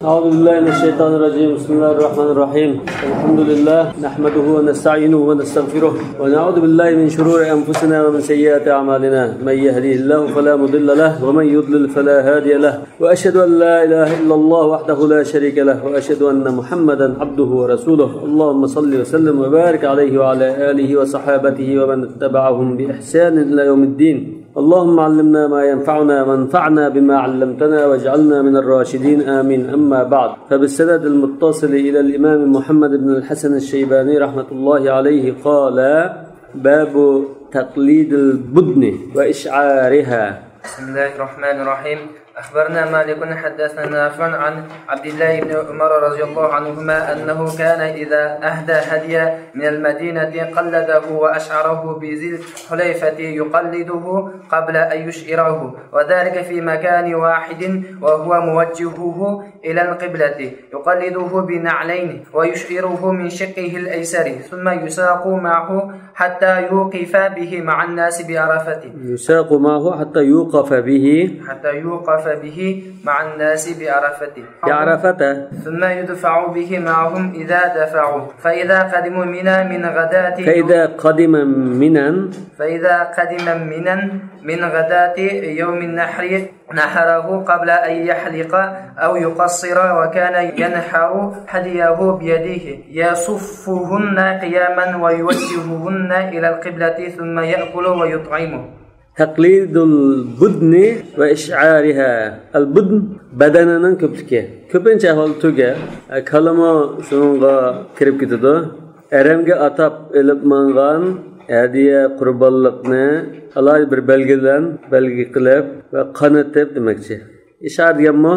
أعوذ بالله من الشيطان الرجيم. بسم الله الرحمن الرحيم. الحمد لله نحمده ونستعينه ونستغفره ونعوذ بالله من شرور أنفسنا ومن سيئات أعمالنا. من يهديه الله فلا مضل له ومن يضلل فلا هادي له. وأشهد أن لا إله إلا الله وحده لا شريك له وأشهد أن محمدا عبده ورسوله. اللهم صل وسلم وبارك عليه وعلى آله وصحابته ومن اتبعهم بإحسان إلى يوم الدين. اللهم علمنا ما ينفعنا وانفعنا بما علمتنا واجعلنا من الراشدين آمين. أما بعد، فبالسند المتصل إلى الإمام محمد بن الحسن الشيباني رحمة الله عليه قال: باب تقليد البدن وإشعارها. بسم الله الرحمن الرحيم. أخبرنا مالك حدثنا نافع عن عبد الله بن عمر رضي الله عنهما أنه كان إذا أهدى هديا من المدينة قلده وأشعره بذي الحليفة يقلده قبل أن يشعره، وذلك في مكان واحد وهو موجهه إلى القبلة، يقلده بنعلين ويشعره من شقه الأيسر، ثم يساق معه حتى يوقف به مع الناس بعرفة. يساق معه حتى يوقف به مع الناس بعرفة. ثم يدفع به معهم إذا دفعوا. فإذا قدموا منا من غداة من غداة يوم النحر نحره قبل أن يحلق أو يقصر، وكان ينحر هديه بيده يصفهن قياما ويوجههن إلى القبلة ثم يأكل ويطعمه. تقليد البدن وإشعارها. البدن بدننın köplüğü. Köpünçe holtuga kalama şununğa kirip gitidi. Eremge atap elip mangan hadiye qurbanlıqni alay bir belgi qilib va qanatib demekçi. İşar deganmi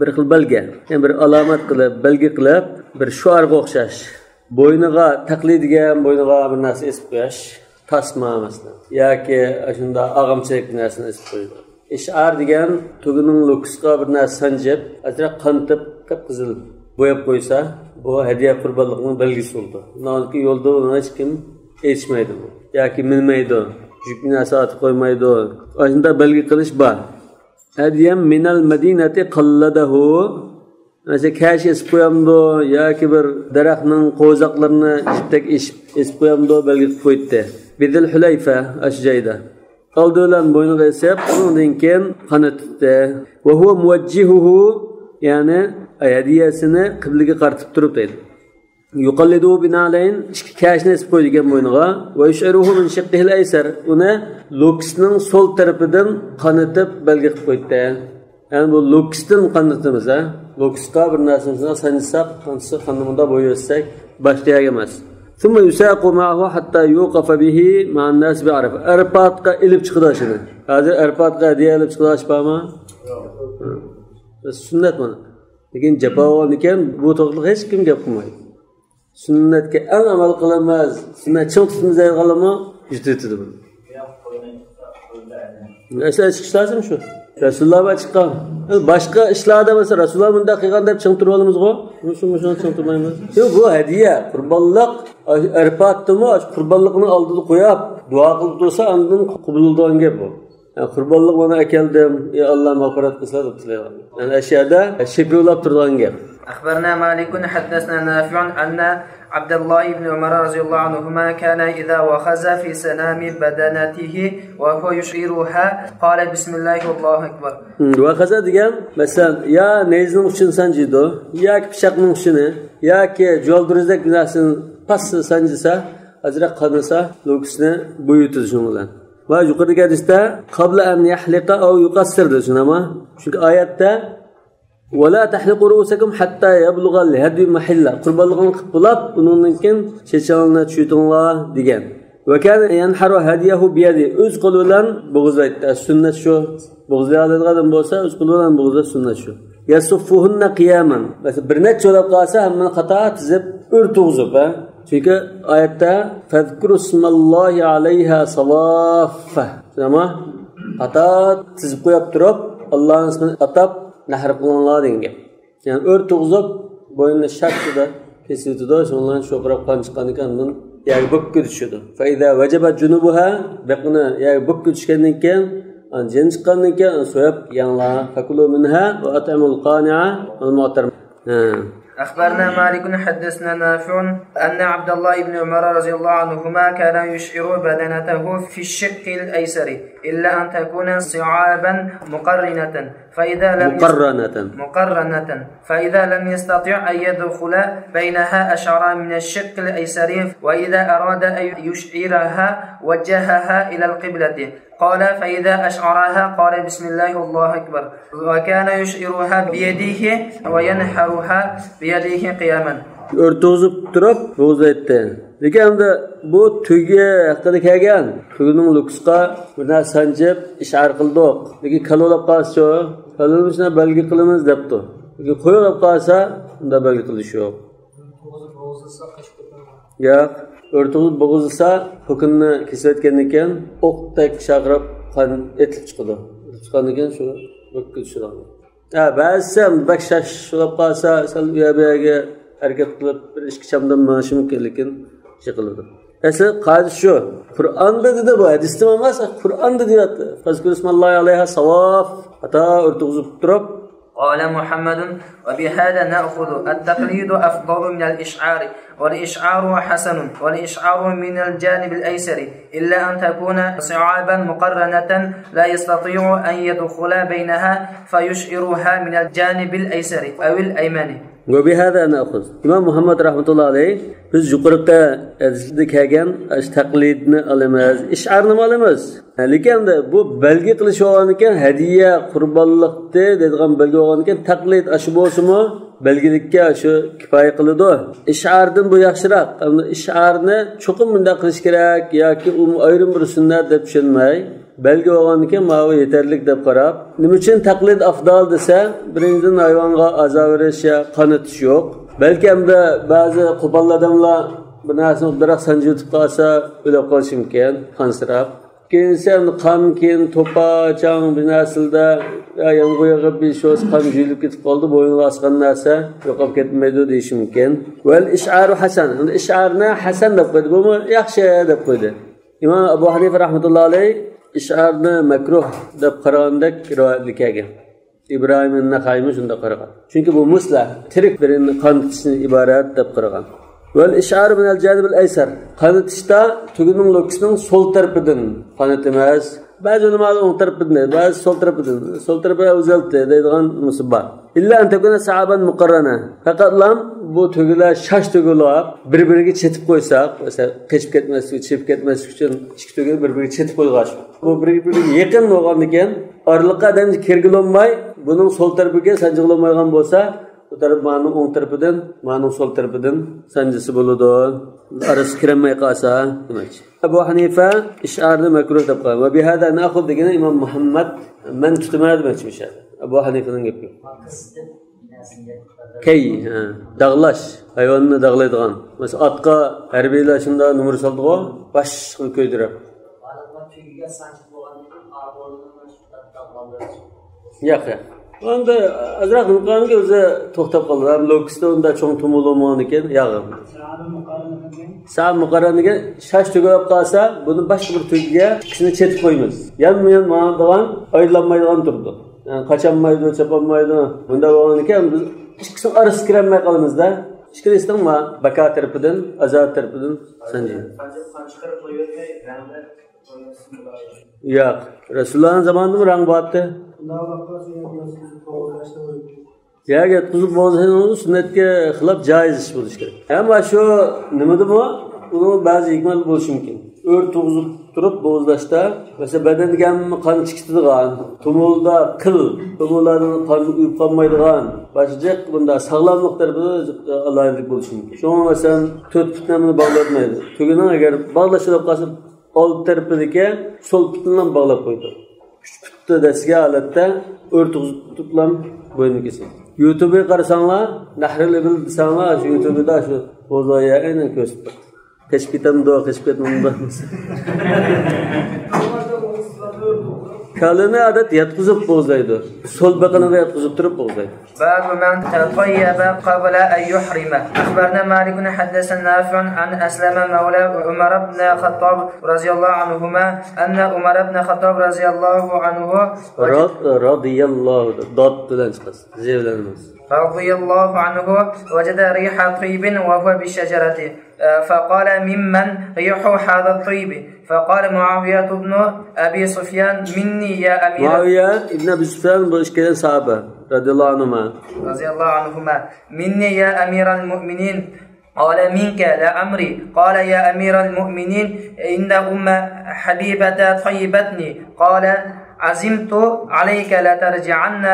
bir xil belge, yani bir alamat qilib, belgi qilib, bir shuarga o'xshash. Bo'yniga taqlidgan bo'yniga bir narsa esib qo'yish. Tasma mesela. Yoki shunda og'amchilik narsani esib qo'ydi. Ishar degan tugining lokusga bir narsa sanjib, ajra qantib qizil bo'yab qo'ysa, bu hadiya qurbonliqning belgisi bo'ldi. Nonki yo'lda uni hech kim eshitmaydi. Yoki minmaydi, yuk narsa otib qo'ymaydi. Shunda belgi qilish bor. Hadiyam minal madinati qalladahu. Mesela kaş esip koyamdı, yoki bir daraxtning qo'zoqlarini jipdak esip koyamdı, belgi qo'ydi. Bizil Hulayfa ashjayda. Qaldolan bo'yniga esib, undan keyin qanatdi. Va huwa muwajjihuhu, ya'ni hadiyasini qiblaga qaratib turib deydi. Yuqallidu binalayn, ikki kashni esib qo'ygan bo'yniga, va yushiruhu min shiqqihi al-aysar, uni lokusning so'l tarafidan qanatib belgi qilib qo'ydi. Yani bu lokusdan qanatimiz, lokusga bir narsani sanjsak, qanamida bo'yatsak, boshqa emas. Thumma yusaqu ma'ahu hatta yuqafa bihi ma'an nas bi'arif. Arfatga ilib chiqdi shuni. Hozir arfatga hadiya ilib chiqdi bormi? Yo'q. Sunnat mana. Lekin jabavon ekan, bu to'g'ri hech kim gap qilmaydi. Sunnatga eng amal qilamiz, sunnat cho'qimiz qilamiz, yutitdi buni. Mesela chiqishlarmi shu? Rasululloh va chiqqan. Boshqa ishlarda bo'lsa Rasululloh bunda qilgan deb chiqtirib olamiz-ku. Shuni chiqtirmaymiz. Yo'q, bu hadiya, qurbonliq, arfatdimi, qurbonliqni oldida qo'yib, duo qilib tursa, undan qabuldan gap bu. Yani qurbonliq bana akeldim, ey Alloh mag'firat qilsa deb tilayman. Yani ashyoda shepulab turgan gap. أخبرنا مالك حدثنا نافع أن عبد الله بن عمر رضي الله عنهما كان إذا وخز في سنام بدنته وهو يشعرها قال بسم الله والله أكبر. وخز degan mesela ya nezning uchun sanjidi, yoki pichoqning uchini, yoki jo'ldirizdek narsani past sanjisa, ajra qanasa, lokusni bo'yitdi shu bilan. Va yuqoridagi hadisda qabla an yahliqa aw yuqassirdi shunama. Chunki oyatda ولا تحلقوا رؤوسكم حتى يبلغ الهدي محله. Qurbonliqni qilib, undan keyin chechonini tushirtinglar degan. Va kana yanharu hadiyahu bi yadi. O'z qo'li bilan bo'g'izlaydi. Sunnat shu. Bo'g'izlaydigan bo'lsa, o'z qo'li bilan bo'g'izlash sunnat shu. Yasuffuhunna qiyaman. Mesela bir necha cho'lab qolsa, hammani qator tizib, o'rtug'izib, Chunki oyatda fazkuru smallohi alayha sawaffa. Nima? Qator tizib qo'yib turib, Allohning ismini atab nahr qilinglar degan. Yani o'rtug'izib, bo'yinni shaktida kesildi, shundan sho'qirab qon chiqqan ekandan, yani bukka tushadi. Fa iza wajaba junubuha, baqina yani bukka tushgandan keyin Jin chiqqandan keyin so'yib yanglar fakulu minha va at'amul qani'a wal mu'tar. أخبرنا مالك حدثنا نافع أن عبد الله بن عمر رضي الله عنهما كان يشعر بدنته في الشق الأيسر إلا أن تكون صعابا مقرنة فإذا لم يستطع أن يدخل بينها أشعر من الشق الأيسر وإذا أراد أن يشعرها وجهها إلى القبلة قال فإذا أشعرها قال بسم الله الله أكبر وكان يشعرها بيده وينحرها بيده قياما. Örtüzüp durup roza etti. Lekin bu tüge haqida kelgan. Tügening luksqa buni sanjib ishar qildik. Lekin kalolab qolsa, kalolishni belgi qilamiz debdi. Lekin qo'yib qolsa, unda belgi qilish yo'q. Yo'q. Örtüzüp bo'g'izsa, hukmni kesayotgandan keyin o'qdek chaqirib qon etilib chiqadi. Chiqqandan keyin shu o'kil tushiradi. Ba'zisi bak shashilib qolsa, sal uyaga harakat qilib bir ishki chamdan manashi mumkin, lekin ish qiladi. Asli qoida shu. Qur'onda dedi bu, hadisda emas, Qur'onda deyapti. Fazkurismallohi alayha sawaf. Ata o'rtug'izib turib قال محمد وبهذا نأخذ التقليد أفضل من الإشعار والإشعار حسن والإشعار من الجانب الأيسر إلا أن تكون صعابا مقرنة لا يستطيع أن يدخل بينها فيشعرها من الجانب الأيسر أو الأيمن. وبهذا نأخذ إمام محمد رحمة الله عليه biz yuqorida kelgan taqlidni olamiz, ish'arni olamiz. Lekin bu belgi qilish olgan ekan, hadiya, qurbonlikda deydigan belgi olgan ekan, taqlid ashi bo'lsa-mu, belgilikka shu kifoya qiladi. Ish'ardan bu yaxshiroq. Ish'arni cho'qim bunda qilish kerak yoki u ayrim bir sunnat deb tushunmay, belgi olgan ekan, ma'vo yetarlik deb qarab, nima uchun taqlid afdal desa, birinchidan hayvonga azor berish, qanatish yo'q. Belki hem de bazı qo'pol odamlar bir narsani biroq sanjitib qolsa, o'lib qolishi mumkin, qansirab. Keyin qon keyin to'pa, chang bir narsalarda yomg'irga bir sho'z qon jilib ketib qoldi, bo'yniga osgan narsa yo'qolib ketmaydi deyish mumkin. Val ish'aru hasan. Ish'arni hasan deb qo'ydi, bu yaxshi deb qo'ydi. Imom Abu Hanifa rahmatullohi alayhi ish'arni makruh deb qaragandek rivoyatli kelgan. İbrahim an-Naxaimi shunda qaragan. Chunki bu muslah, tirik birini qanitishni iborat deb qaragan. Val ish'ar min al-janib al-aysar. Qanitishda tugining lokisining sol tarafidan qanitimas. Ba'zi ulamlar o'ng tarafidan, ba'zi sol tarafidan. Sol tarafga o'zalti deydigan musibbat. İlla an takuna sa'aban muqarrana. Faqatlam bu tugilar shash tugilab bir-biriga chetib qo'ysak, masalan, qechib ketmaslik, chepib ketmaslik uchun ikki tugil bir-biriga chetib qo'ygash. Bu bir-biriga yaqin bo'lgan ekan, oraliqqa adam kirgilolmay, buning sol tarafiga sanjig'ilmaygan bo'lsa, bu taraf ma'ning o'ng tarafidan, ma'ning sol tarafidan sanjisi bo'ladi. Arasi kirmay qolsa, demakchi. Abu Hanifa ish'arni makruh deb qo'ygan. Va bihada na'khud degan Imom Muhammad man tutmaydi demoqchi. Abu Hanifaning gapi. Kay, dag'lash, hayvonni dag'laydigan. Masalan, otga harbiylar shunda numar soldi-ku, bosh qilib ko'ydirib. Yo'q. Onda azroq nuqonga o'zi to'xtab qoldi. Ham lokisda unda cho'ng tumulolmagan ekan, yog'i. Sa'at muqarraniga shash tugab qolsa, buni boshqa bir tugiga ikkisini chetib qo'yamiz. Yonma-yon ma'nodan aylanmaydigan turdi. Yani qachamaydi, chapolmaydi. Bunda bo'lgan ekan, biz ikkisini arasi kirmay qolamizda. Ishkirisdan ma baka tarafidan, azat tarafidan sanjiydi. Yo'q. Rasulullohning zamonida rang bo'pti. Yo'q, yetqizib bo'lsa, sunnatga xilof joiz ish bo'lishi kerak. Ammo shu nimadimi? Uni ba'zi hikmat bo'lishi mumkin. O'rtug'izib turib bo'zlashda, masalan, badaniga qon chiqadigan, tumulda qil, tumullarni qon uyib qolmaydigan, boshqa bunda sog'lomlik tarafida alohidlik bo'lishi mumkin. Shunga masalan, 4 putni bog'latmaydi. Tugining agar bog'lashilib qolsa, old tarafidagi sol putni bog'lab qo'ydi. 3 putni dasiga holatda o'rtug'izib tutlam bo'yni kesadi. YouTube'ga qarasanglar, Nahrul Ibil desanglar, shu YouTube'da shu bo'zoya aynan ko'rsatdi. Keşfetimde. kalını adet yatkızıp bozaydı. Sol bakını yatkızıp durup bozaydı. باب من تطيب قبل أن يحرم. أخبرنا مالك حدثنا نافع عن أسلم مولى عمر بن الخطاب رضي الله عنهما أن عمر بن الخطاب رضي الله عنه رضي الله رضي الله عنه وجد ريح طيب وهو بالشجرة فقال ممن ريح هذا الطيب فقال معاوية بن أبي سفيان مني يا أمير معاوية ابن أبي سفيان بشكل صحابة رضي الله عنهما مني يا أمير المؤمنين قال منك لأمري قال يا أمير المؤمنين إن أم حبيبة طيبتني قال عزمت عليك لترجعن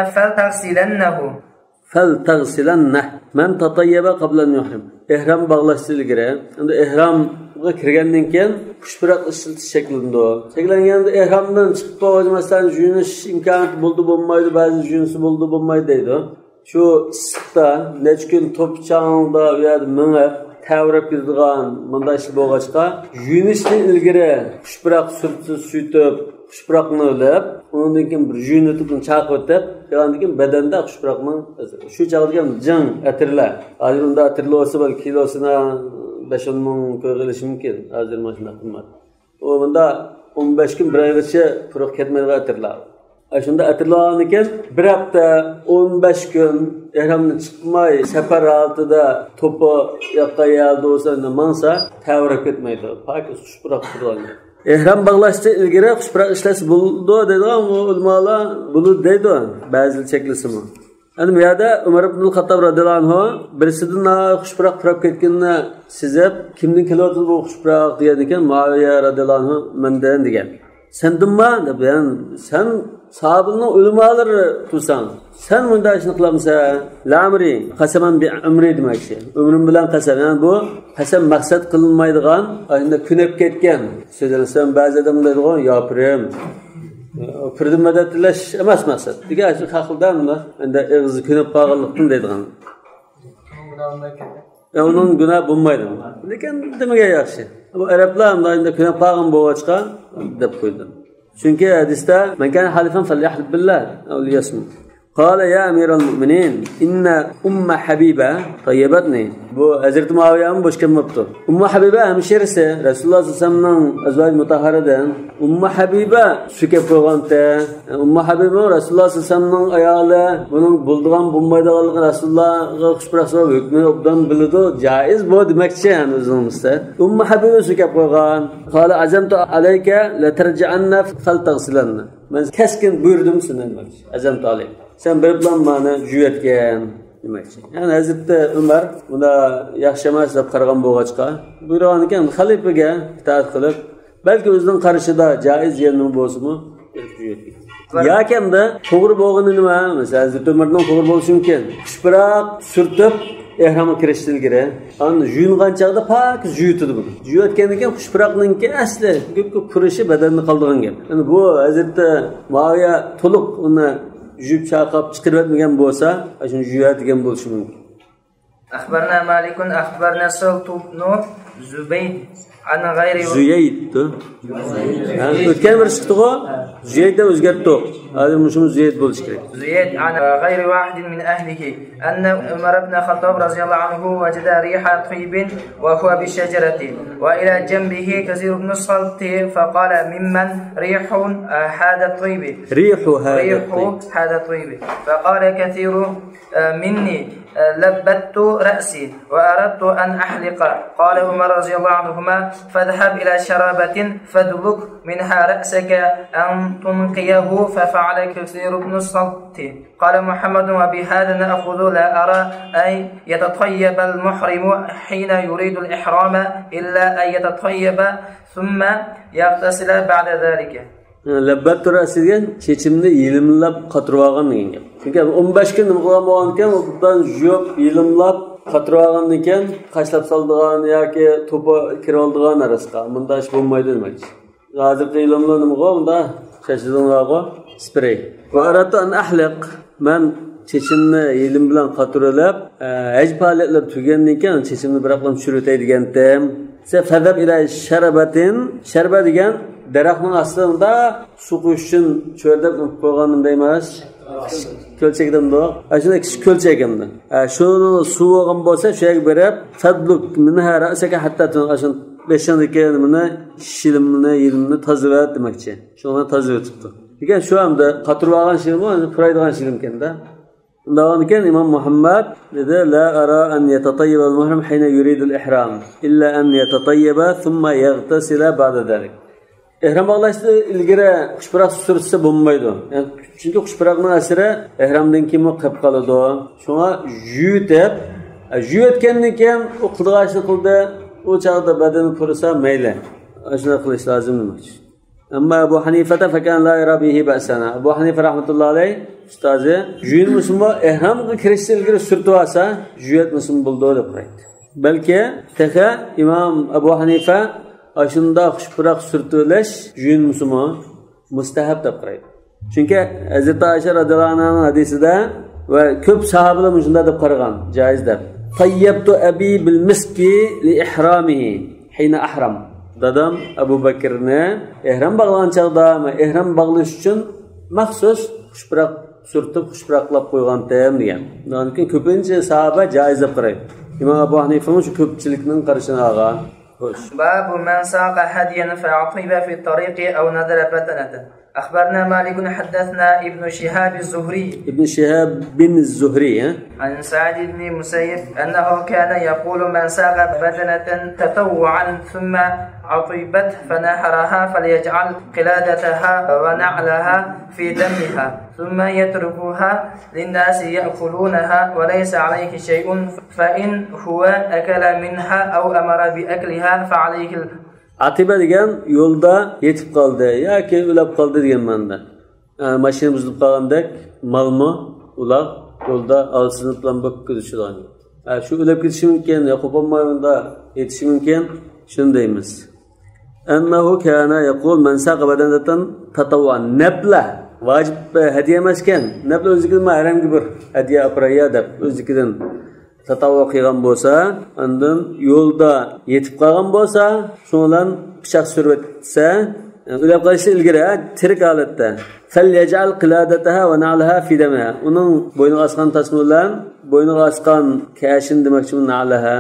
فلتغسلنه من تطيب قبل أن يحرم إحرام bağlaştı ilgili. Endi ihramga kirgandan keyin xushbiroq ishiltish shaklida. Shaklanganda ihramdan chiqib qo'ymasdan yunish imkoniyati bo'ldi bo'lmaydi, ba'zi yunisi bo'ldi bo'lmaydi deydi. Shu issiqda necha kun to'pchangda u yerda mingib tavrab ketadigan bunday ish bo'lg'achqa yunishdan ilgari xushbiroq surtib suytib xushbiroqni olib, undan keyin bir yunitib chaqib o'tib, yandan keyin badanda xushbiroqni shu chaqilgan jing atirlar. Hozir unda atirlar olsa balki kilosini 5-10 ming qo'yilishi mumkin. Hozir mashina qimmat. U bunda 15 kun bir oygacha quruq ketmaydigan atirlar. Shunda atirlarni ekan bir hafta 15 kun ihramdan chiqmay safar altida to'pi yoqqa yaldi olsa mansa tavrab ketmaydi. Pok xushbiroq turadi. İhram bağlaştı ilgiri xushbiroq ishlash bo'ldi deydigan ulamolar buni deydi. Ba'zi cheklisimi. Ana bu yerda Umar ibn al-Xattob radhiyallohu anhu birisidan xushbiroq turib ketganini sezib, kimdan kelyapti bu xushbiroq degan ekan, Muaviya radhiyallohu anhu mendan degan. Sendinmi deb, sen sahabining ulamolari tursan, sen bunda ishni qilamsan, la'amri qasaman bi umri demakchi. Umrim bilan qasam, yani bu qasam maqsad qilinmaydigan, endi kunib ketgan. So'zlasan ba'zi odamlar deydigan, yopirim. Firdim madatilash emas maqsad. Degan shu haqildan endi og'zi kunib qolganlikdan deydigan. Onun günah bo'lmaydi. Lekin nimaga yaxshi? Bu arablar endi kunib qolgan bo'g'achqa deb qo'ydi. Çünkü hadiste men kana halifan falyahlib billah aw liyasmut. قال يا أمير المؤمنين إن أم حبيبة طيبتني. Bu Hazreti Muaviye'nin boş kelmepti. Ummu Habibe hemşirisi Resulullah sallallahu aleyhi ve sellem'nin azvaj mutahhareden Ummu Habibe sükep koyganda. Ummu Habibe Resulullah sallallahu aleyhi ve sellem'nin ayağıyla bunun bulduğun bulmaydığı Resulullah'a xushbiroq hükmü obdan bildi. Caiz bu demekçi yani özümüzde. Ummu Habibe sükep koygan. قال عزمت عليك لترجعن فلتغسلن. Ben keskin buyurdum sana demekçi. Azamtu aleyk. Sen bir bilan meni juyatgan demekçi. Yani Hazreti Umar bunda yaxshi emas deb qaragan bo'g'achqa buyurgan ekan xalifaga itoat qilib, balki o'zining qarashida joiz yerning bo'lsa-mu, juyatgan. Yakanda to'g'ri bo'lgani nima? Masalan, Hazreti Umarning to'g'ri bo'lishi mumkin. Xushbiroq surtib ihramga kirishdan ilgari, ani yuyingan chaqda pak juyutdi buni. Juyatgandan keyin xushbiroqninki asli ko'p purishi badanni qoldirgan gap. Yani bu Hazreti Muaviya to'liq uni juyib chaqab chiqarib etmagan bo'lsa, shuni juyadigan bo'lishi mumkin. أخبرنا مالك أخبرنا سلط بن زبيد عن غير Zuyayd. Yani o'tgan bir chiqdi-ku, Zuyayddan o'zgartdi. Hozir mushum Zuyayd bo'lishi kerak. زيد عن غير واحد من أهله أن عمر بن الخطاب رضي الله عنه وجد ريح طيب وهو بالشجرة وإلى جنبه كثير من الصلت فقال ممن ريح هذا الطيب ريح هذا الطيب فقال كثير مني لبت رأسي وأردت أن أحلق قال عمر رضي الله عنهما فاذهب إلى شرابة فادلك منها رأسك أن تنقيه ففعل كثير بن الصلت قال محمد وبهذا نأخذ لا أرى أن يتطيب المحرم حين يريد الإحرام إلا أن يتطيب ثم يغتسل بعد ذلك. Labbat turasigan chechimni yilimlab qatirib olgan degan gap. Chunki 15 kun nima qilgan ekan, bundan yop yilimlab qatirib olgandan keyin qashlab soldigan yoki to'pa kirib oldigan arasida bunda ish bo'lmaydi demakchi. Hozirgi yilimlar nima qilgan bunda chechidonlarga spray. Va aratu an ahliq men chechimni yilim bilan qatirib haj faoliyatlar tugandan keyin chechimni biroqlam tushirib o'tay degandim. Fadab ila sharabatin sharba degan daraxtning aslida suv quyish uchun cho'rdab qo'yganim deymiz. Ko'lchakdanda, ashuna kichik ko'lchak hamda. Shuni suv olgan bo'lsa, shu yerga berib, fadluk minha ra'saka hatta ashun beshandagi nimani, shilimni, yilimni tozalab demoqchi. Shuni tozalatibdi. Lekin shu hamda qatirib olgan shilim, puraydigan shilim ekanda. Undan keyin Imom Muhammad dedi: "La ara an yatatayyaba al-muhrim hina yuridu al-ihram, illa an yatatayyaba thumma yaghtasila ba'da zalik." Ihrom bağlashda ilgari xushbiroq surtsa bo'lmaydi. Yani chunki xushbiroqning asiri ihromdan keyin qilib qoladi. Shunga yuyatgandan keyin u qilg'ashni qildi, u chaqda badani pursa mayli. Shuna qilish lozim demoqchi. Ammo Abu Hanifa fakan la yara bihi ba'sana. Abu Hanifa rahmatullohi alayh ustozi yuyinmismi ihromga kirishda ilgari surtib olsa, yuyatmismi bo'ldi deb qaraydi. Balki taqa Imom Abu Hanifa ashunda xushbiroq surtilish yuyinmismi mustahab deb qaraydi. Chunki Hazrat Aisha radhiyallohu anha hadisida va ko'p sahobalar shunda deb qaragan, joiz deb. Tayyabtu abi bil miski li ihramihi hina ahram. Dadam Abu Bakrni ihrom bog'lagan chaqda, ihrom bog'lash uchun maxsus xushbiroq surtib, xushbiroqlab qo'ygan tem degan. Undan keyin ko'pincha sahoba joiz deb qaraydi. Imom Abu Hanifa shu ko'pchilikning qarashini olgan. باب من ساق هديا فعطب في الطريق أو نذر بدنة. أخبرنا مالك حدثنا ابن شهاب الزهري بن الزهري عن سعد بن مسيب أنه كان يقول من ساق بدنة تطوعا ثم عطبت فنحرها فليجعل قلادتها ونعلها في دمها ثم يتركها للناس يأكلونها وليس عليه شيء فإن هو أكل منها أو أمر بأكلها فعليه Atiba degan yo'lda yetib qoldi yoki ulab qoldi degan ma'noda. Mashina buzilib qolgandek malmi ular yo'lda olsinib bilan bo'lib ketishadi. Shu ulab ketishi mumkin, qo'polmayda yetishi mumkin, shuni deymiz. Annahu kana yaqul man saqa badanatan tatawwan nabla vojib hadiya emas ekan. Nabla o'ziga mahramga bir hadiya apraya deb o'zikidan tatavvo qilgan bo'lsa, undan yo'lda yetib qolgan bo'lsa, shundan pichoq surib etsa, ulab qolishni ilgari tirik holatda fal yaj'al qiladataha va na'laha fi damiha. Uning bo'yniga osgan tasma bilan bo'yniga osgan kashin demoqchi na'laha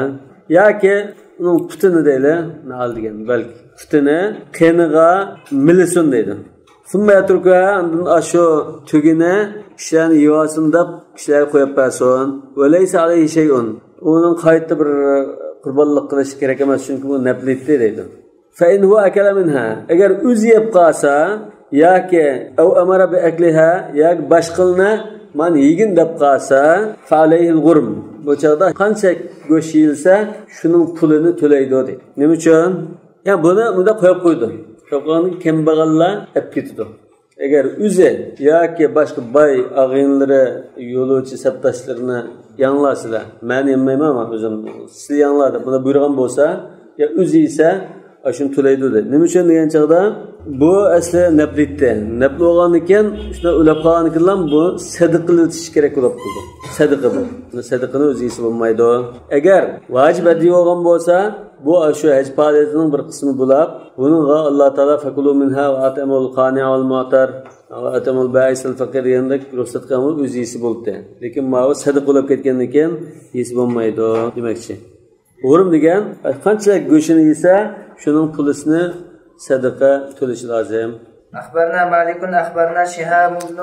yoki uning putini deydi, na'l degan, balki putini qeniga milisun deydi. Summa yatruka undan ashu tugini kishilarni yivasin deb kishilarga qo'yib bersin. Va laysa alayhi shay'un. Uning qayta bir qurbonlik qilish kerak emas, chunki bu naflitdi deydi. Fa in huwa akala minha. Agar o'zi yeb qolsa yoki aw amara bi akliha yoki boshqalni man yegin deb qolsa, fa alayhi al-ghurm. Bu chaqda qancha go'sht yeyilsa, shuning pulini to'laydi deydi. Nima uchun? Ya buni bunda qo'yib qo'ydi. Qo'ygan kambag'allar olib ketdi. Agar o'zi yoki boshqa boy og'inlari yo'lovchi sabtashlarini yanglasizlar, men yemayman o'zim, siz yanglar deb buni buyurgan bo'lsa, ya o'zi esa shuni to'laydi dedi. Nima uchun degan chaqda bu asli naflitdi. Nafl bo'lgandan keyin shuna ulab qolgandan bu sadaqalatish kerak bo'lib qoldi. Sadaqa bu. Sadaqani o'zi esa bo'lmaydi. Agar vojib hadiya bo'lgan bo'lsa, bu shu haj faoliyatining bir qismi bo'lib, buningga Alloh taolo faqulu minha va atamul qani'a wal mu'tar va atamul ba'is al faqir degandek ruxsat qilgan o'zi esi bo'ldi. Lekin ma sadaqa bo'lib ketgandan keyin esi bo'lmaydi demoqchi. O'rim degan qancha go'shini yesa, shuning pulisini sadaqa to'lish lozim. أخبرنا مالك أخبرنا شهاب بن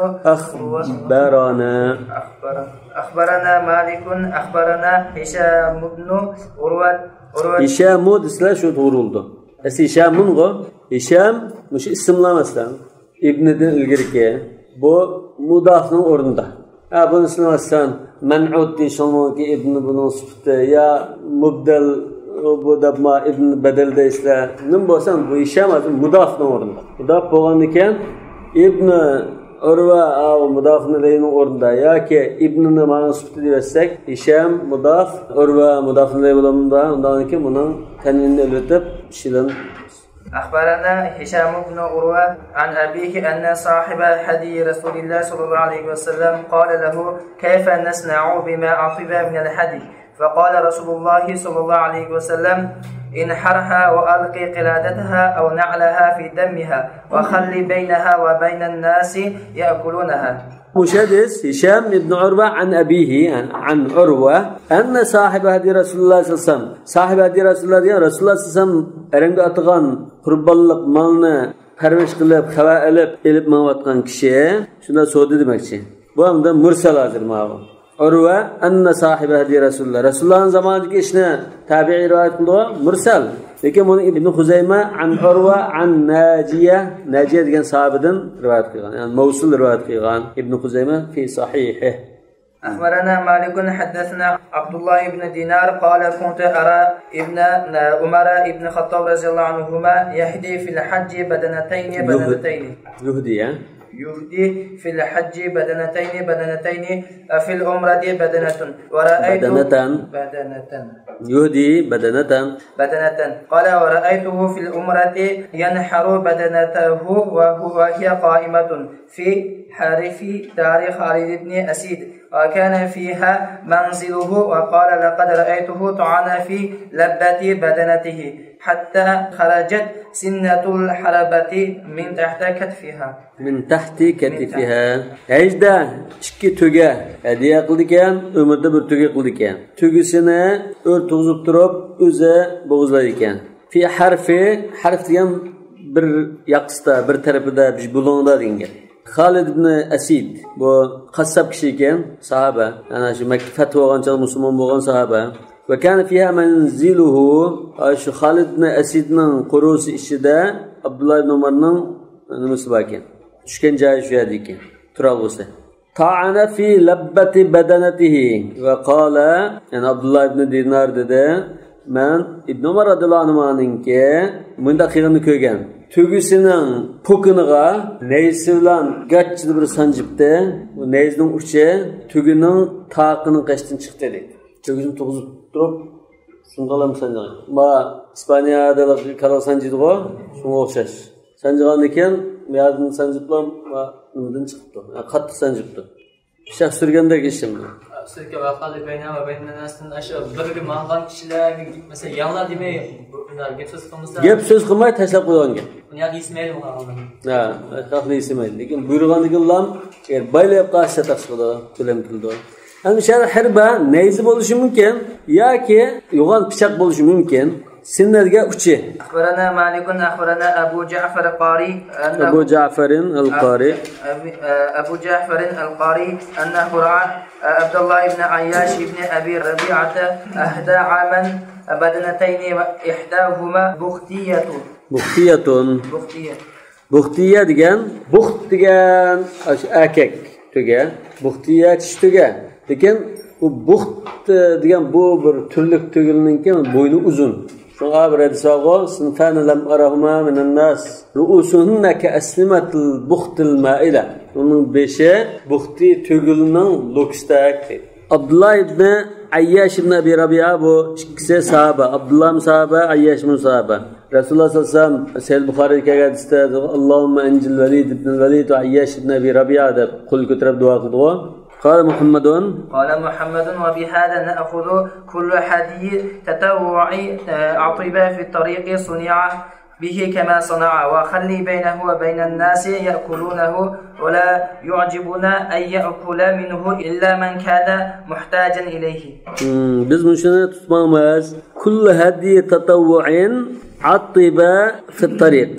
أخبرنا مالك أخبرنا هشام بن عروة هشام desizlar shu to'g'ri bo'ldi. Hisham'ngo Hisham mush ismlamasdan ibnidan ilgirki bu mudofning o'rnida. Buni ismlamasdan man'ud deyishmoqki ibn buning sifati ya mubdal bu dabma ibn badal deysizlar. Nim bo'lsa bu Hisham mudofning o'rnida. Mudof bo'lgandan keyin ibn Urva mudofning o'rnida yoki ibnni ma'no sifati desak, Hisham mudof, Urva mudofning bo'lamda, undan keyin buni tanvinni o'tib shilan. أخبرنا هشام بن عروة عن أبيه أن صاحب هدي رسول الله صلى الله عليه وسلم قال له كيف نصنع بما عطب من الهدي؟ فقال رسول الله صلى الله عليه وسلم انحرها وألقي قلادتها أو نعلها في دمها وخلي بينها وبين الناس يأكلونها. مشدس هشام بن عروة عن أبيه عن عروة أن صاحب هدي رسول الله صلى الله عليه وسلم صاحب هدي رسول الله صلى الله عليه وسلم أرنگ أتغان قربانlık malını perveş kılıp hava elip mavatkan kişiye şuna soğudu demekçi. Bu anda mursal hazır mağı. Urva anna sahibi hadi Resulullah. Resulullah'ın zamanındaki işine tabi'i rivayet kıldığı mursal. Lekin bunu İbn Huzeyme an Urva an Naciye degan sahabeden rivayet kılgan. Yani Mevsul rivayet kılgan İbn Huzeyme fi sahihih. أخبرنا مالك حدثنا عبد الله بن دينار قال كنت أرى ابن عمر ابن الخطاب رضي الله عنهما يهدي في الحج بدنتين يهدي في الحج بدنتين في العمرة بدنة ورأيت يهدي بدنة قال ورأيته في العمرة ينحر بدنته وهي قائمة في حرف دار خالد بن أسيد وكان فيها منزله وقال لقد رأيته طعن في لبة بدنته حتى خرجت سنة الحلبة من تحت كتفها. Ejda ikki tuga hadiya qildikan, umrda bir tuga qildikan. Tugisini o'rtug'izib turib, o'zi bo'g'izlar ekan. Fi harf degan bir yaqista, bir tarafida bulonda degan. Xolid ibn Asid bu qassab kishi ekan, sahaba. Ana shu Makka fath bo'lgancha musulmon bo'lgan sahaba. Va kana fiha manziluhu shu Xolid ibn Asidning qurusi ichida Abdullah ibn Umarning nimasi bor ekan. Tushgan joyi shu yerda ekan. Turar bo'lsa. Ta'ana fi labbati badanatihi va qala, yani Abdullah ibn Dinar dedi, men Ibn Umar radhiyallohu anhu'ninki bunda qilganini ko'rgan. Tugisining pokiniga neysi bilan gachchida bir sanjibdi. Bu neyzning uchi tugining taqining qashdan chiqdi dedi. Tugisini to'g'izib turib, shundalam sanjagan. Ma Ispaniyada kala sanjidi-ku, shunga o'xshash. Sanjagan ekan, bu yerdan sanjiblam va undan chiqibdi. Qattiq sanjibdi. Shax surgandek ishim. Sirka vaqali bayna va bayna nasning asha birga mang'an kishilar mesela yanglar demay ular gap so'z qilmasa gap so'z qilmay tashlab qo'ygan. Uni yesmaydi ular. Ha, xalqni yesmaydi. Lekin buyurganligidan baylab qashsa taqsidi, bilim qildi. Ana shar harba neyzi bo'lishi mumkin yoki yo'g'on pichoq bo'lishi mumkin. Sinnerga uchi. أخبرنا مالك أخبرنا أبو جعفر القاري أنه رأى عبد الله بن عياش بن أبي ربيعة أهدى عاما بدنتين إحداهما بختية degan buxt degan erkek tuga, buxtiya tuga. Lekin bu buxt degan bu bir turlik tugilninki bo'yni uzun. Şuna bir hadisagı sinfan lam arahuma minan nas ru'usuhunna ka'aslimatil buxtil ma'ila. Onun beşi buxti tugilning lokstak. Abdullah ibn Ayyash ibn Abi Rabi'a bu ikisi sahaba. Abdullah sahaba, Ayyash sahaba. Rasulullah sallallahu aleyhi ve sellem Sahih Buxori'ga hadisda Allohumma anjil Walid ibn Walid va Ayyash ibn Abi Rabi'a deb qo'l ko'tarib duo qildi. قال محمد وبهذا نأخذ كل حديث تطوع عطبة في الطريق صنع به كما صنع وخلي بينه وبين الناس يأكلونه ولا يعجبنا أن يأكل منه إلا من كان محتاجا إليه. biz müşene tutmamız. كل هدي تطوع عطبة في الطريق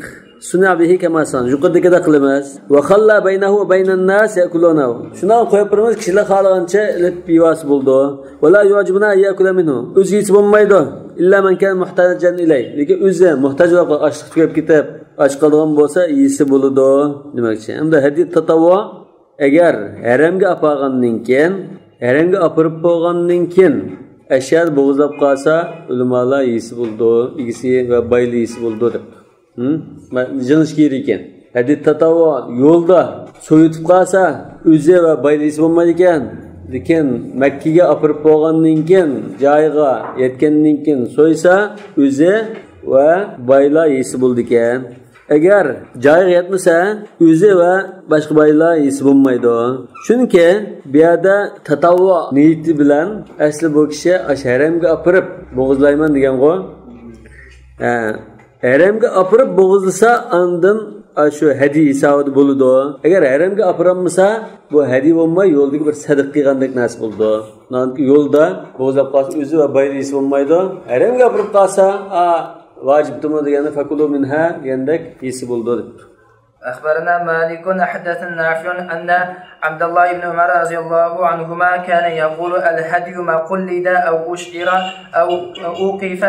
صنع به كما صنع. Yuqoridagi qilamiz. Va khalla baynahu va baynan nas yakulunahu. Shuna qo'yib turamiz, kishilar xohlagancha ilib pivas bo'ldi. Va la yujibuna yakula minhu. O'zi hech bo'lmaydi. Illa man kan muhtajan ilay. Lekin o'zi muhtoj va ochliq tugab ketib, och qolgan bo'lsa, yesi bo'ladi demoqchi. Endi hadid tatavvo agar haramga apag'andan keyin, haramga apirib bo'lgandan keyin ashar bo'g'izlab qolsa, ulamolar yesi bo'ldi, igisi va bayli yesi bo'ldi deb. Jinish kerak ekan. Hadid tatavvo yo'lda so'yitib qolsa, o'zi va baylisi bo'lmaydi ekan. Lekin Makkaga olib bo'lgandan keyin, joyiga yetgandan keyin so'ysa, o'zi va baylar yesi bo'ldi ekan. Agar joyiga yetmasa, o'zi va boshqa baylar yesi bo'lmaydi. Chunki bu yerda tatavvo niyati bilan asli bu kishi haramga olib bo'g'izlayman degan-ku. Haramga apırıp boğazlasa andın şu hediye hesabı buludu. Eğer haramga apıramasa bu hediye olmay yoldaki bir sadık kılgandık nasip oldu. Yolda boğazlap kalsa özü ve bayılıysa olmaydı. Haramga apırıp kalsa vacip durmadı yani fakulu minha diyendek iyisi buldu. أخبرنا مالك حدثنا نافع أن عبد الله بن عمر رضي الله عنهما كان يقول الهدي ما قلد أو أشعر أو أوقف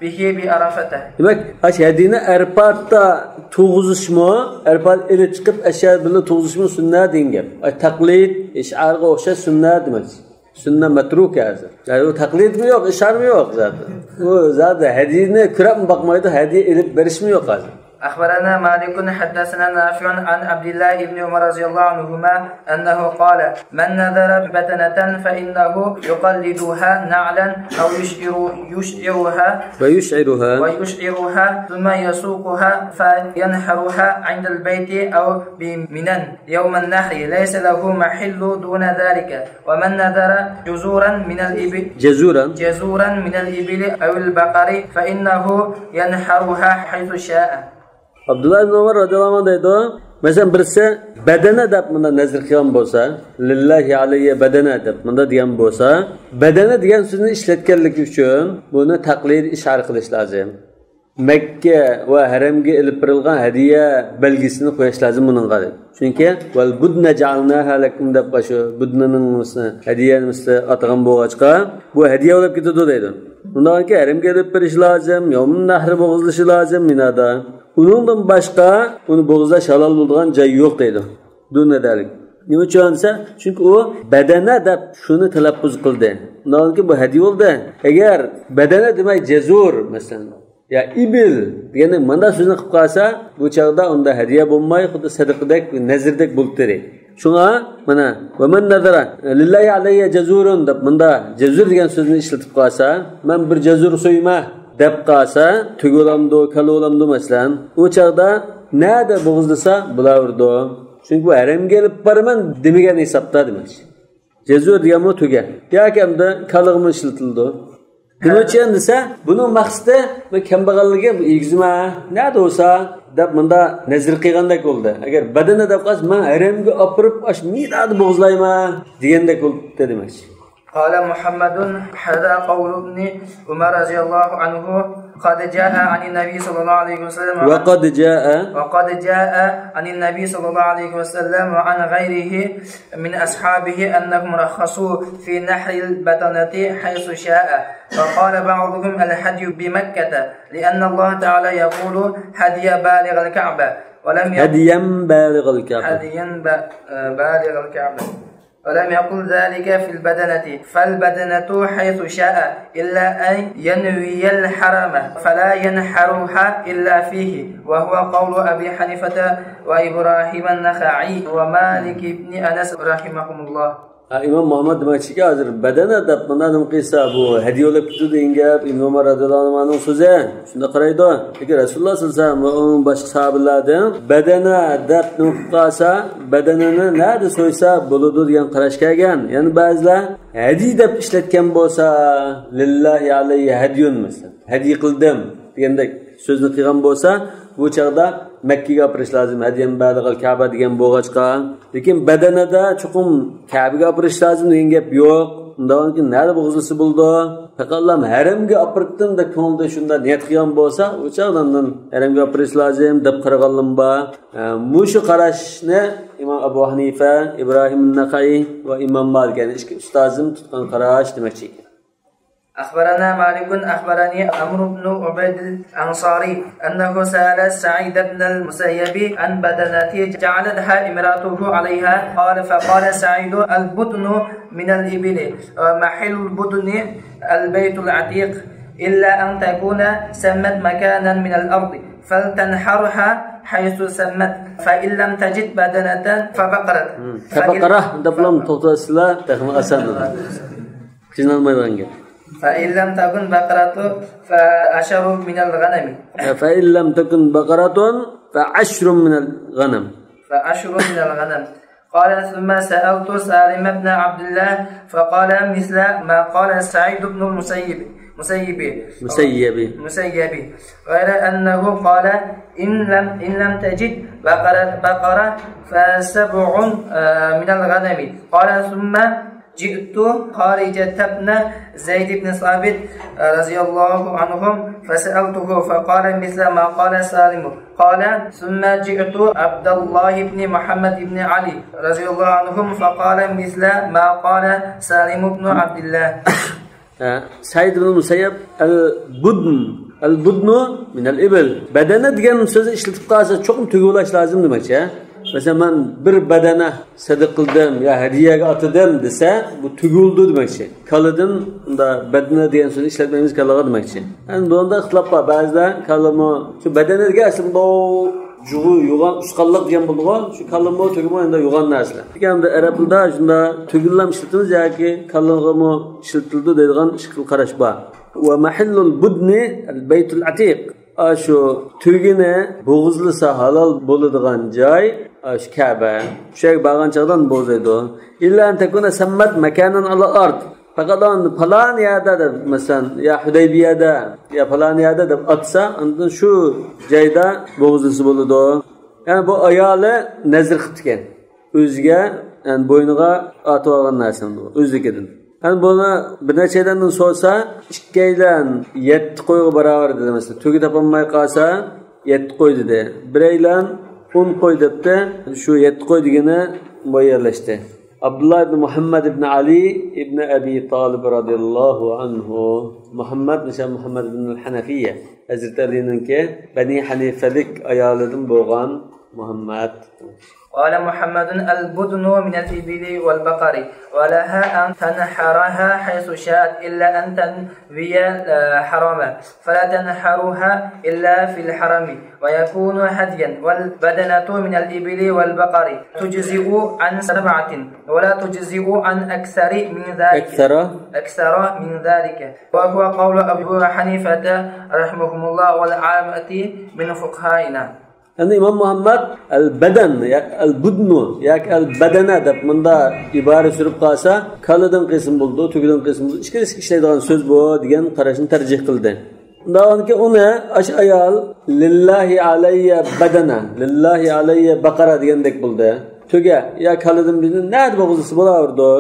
به بعرفته. Demek hediyeni Erpat'ta tuğuzuşmu, Erpat ile çıkıp eşya bile tuğuzuşmu sünnet denge. Taklit, işarga oşa sünnet demek. Sünnet metruk yazır. Yani o taklit mi yok, işar mı yok zaten. O zaten hediyene kırıp mı bakmaydı, hediye edip veriş mi yok zaten. أخبرنا مالك حدثنا نافع عن عبد الله بن عمر رضي الله عنهما أنه قال من نذر بدنة فإنه يقلدها نعلا أو ويشعرها ثم يسوقها فينحرها عند البيت أو بمنى يوم النحر ليس له محل دون ذلك ومن نذر جزورا من الإبل أو البقر فإنه ينحرها حيث شاء. Abdullah ibn Umar radıyallahu anh deydi. Mesela birisi bedene dep bunda nezir kıyan bolsa, lillahi aleyye bedene dep bunda diyen bolsa, bedene diyen sözünü işletkenlik için bunu taklid işaret kılış lazım. Mekke ve haremge ilip birilgan hediye belgisini koyuş lazım bunun kadar. Çünkü vel budne ja'alnaha lekum dep başı budnenin misli hediyenin misli atağın boğaçka bu hediye olup gidiyor deydi. Bundan ki haremge ilip biriş lazım, yevmin nahri boğazlışı lazım minada. Onundan başka onu boğazda şalal bulduğun cay yok deydi. Dün dedik. Nima uchun desa? Chunki u badana deb shuni talaffuz qildi. Nolki bu hadiya oldu. Agar badana demak jazur masalan ya ibil deganda mana so'zni qilib qolsa, bu chaqda unda hadiya bo'lmay, xuddi sadaqadek, nazirdek bo'lib turadi. Shunga mana va man nazara lillahi alayya jazurun deb bunda jazur degan so'zni ishlatib qolsa, men bir jazur so'yma deb qolsa, tugolamdi, kalolamdi masalan, u chaqda nada bo'g'izlasa bo'laverdi. Çünkü bu harem gelip baraman demigen hesapta demek. Cezur diyamı tüge. Yakemde kalıgımı işletildi. Demek için dese bunun maksatı ve kembagallığı ilgizime ne de olsa da bunda nezir kıygandak oldu. Eğer bedene de kas ben haremge apırıp aş midadı boğuzlayma diyendak oldu demek. قال محمد هذا قول ابن عمر رضي الله عنه قد جاء عن النبي صلى الله عليه وسلم وقد جاء عن النبي صلى الله عليه وسلم وعن غيره من أصحابه أنهم رخصوا في نحر البطنة حيث شاء فقال بعضهم الهدي بمكة لأن الله تعالى يقول هدي بالغ الكعبة هديا بالغ الكعبة ولم يقل ذلك في البدنة فالبدنة حيث شاء إلا أن ينوي الحرم فلا ينحرها إلا فيه وهو قول أبي حنيفة وإبراهيم النخعي ومالك بن أنس رحمهم الله. İmam Muhammed demek hazır bedene de bundan kıysa bu hediye olup gidiyordu İngilizce İmam Ömer radıyallahu anh'ın sözü. Şunda karaydı. Peki Resulullah sallallahu aleyhi ve sellem ve onun başka sahabelerden bedene de nukasa bedenini nerede soysa buludur diyen karışkayken. Yani bazılar hediye de işletken bolsa lillahi aleyhi hediyun mesela. Hediye kıldım diyendek sözünü kıygan bolsa bu çağda Mekke'ye apırış lazım. Hediyen baligal Kabe diyen boğaçka. Lekin bedenede çokum Kabe'ye apırış lazım diyen gap yok. Ondan ki nerede boğazlısı buldu? Fakallam haremge apırttım da konuda şunda niyet kıyan bolsa o çağdan haremge apırış lazım. Dep karagalım ba. Muşu karaş ne? İmam Ebu Hanife, İbrahim Nakai ve İmam Malik. Yani işte ustazım tutkan karaş demek çekiyor. أخبرنا مالك أخبرني عمرو بن عبيد الأنصاري أنه سأل سعيد بن المسيب عن بدنة جعلتها امرأته عليها فقال سعيد البدن من الإبل ومحل البدن البيت العتيق إلا أن تكون سمت مكانا من الأرض فلتنحرها حيث سمت فإن لم تجد بدنة فبقرة دبلم توتصلا تخمق أسان فإن لم تكن بقرة فعشر من الغنم فإن لم تكن بقرة فعشر من الغنم قال ثم سألت سالم بن عبد الله فقال مثل ما قال سعيد بن المسيب غير أنه قال إن لم تجد بقرة فسبع من الغنم. قال ثم جئت خارجة بن زيد بن ثابت رضي الله عنهم فسألته فقال مثل ما قال سالم. قال ثم جئت عبد الله بن محمد بن علي رضي الله عنهم فقال مثل ما قال سالم بن عبد الله. Said ibn Musayyab al-budnu min al-ibil. Badana degan so'zni ishlatib qolsa cho'qim tugulash lozim demakchi. Mesela ben bir badana sadiq qildim ya hadiyaga atadim desa, bu tuguldi demakchi. Kaladan unda badana degan so'zni ishlatmaymiz kalaga demakchi. Yani bunda ixtilof bor. Ba'zida kalamo shu badana degan aslida juğu yo'g'on usqanliq degan bo'ldi-ku, shu kalamo tugimo endi yo'g'on narsa. Deganda arab tilida shunda tugillam ishlatamiz yoki kalamo ishlatildi deydigan shikil qarash bor. Va mahallul budni al-baytul atiq. Shu tugini bo'g'izlisa halol bo'ladigan joy shu Ka'ba. Shu yerga borgan chog'dan bo'zaydi. Illa an takuna sammat makanan ala ard. Faqat falan yerda deb, masalan, ya Hudaybiyada, ya falan yerda deb atsa, undan shu joyda bo'g'izlisi bo'ladi. Ya'ni bu ayoli nazr qilgan. O'ziga, ya'ni bo'yniga atib olgan narsani o'zligidan. Yani bunu bir neçeden sorsa, ikkaylan 7 qo'yga barobar dedi mesela. Tugi topolmay qolsa 7 qo'y dedi. Biraylan 10 qo'y debdi. Shu 7 qo'y degani bu yerlashdi. Abdullah ibn Muhammad ibn Ali ibn Abi Talib radhiyallohu anhu. Muhammad ibn al-Hanafiyya. Hazrat Ali'ninki Bani Hanifalik ayolidan bo'lgan Muhammad. قال محمد البدن من الإبل والبقر ولها أن تنحرها حيث شاءت إلا أن تنوي حراما فلا تنحرها إلا في الحرم ويكون هديا. والبدنة من الإبل والبقر تجزئ عن 7 ولا تجزئ عن أكثر من ذلك وهو قول أبي حنيفة رحمهم الله والعامة من فقهائنا. Yani İmam Muhammed el-badan, el-budnu, yak el-badana deb bunda ibare sürüp qalsa, kalıdan qism bo'ldi, tugidan qism bo'ldi. Ikki ishlaydigan so'z bu degan qarashni tarjih qildi. Undanki uni ash ayol lillahi alayya badana, lillahi alayya baqara degandek bo'ldi. Tuga ya kalıdan bizni nima bo'lsa bo'lardi.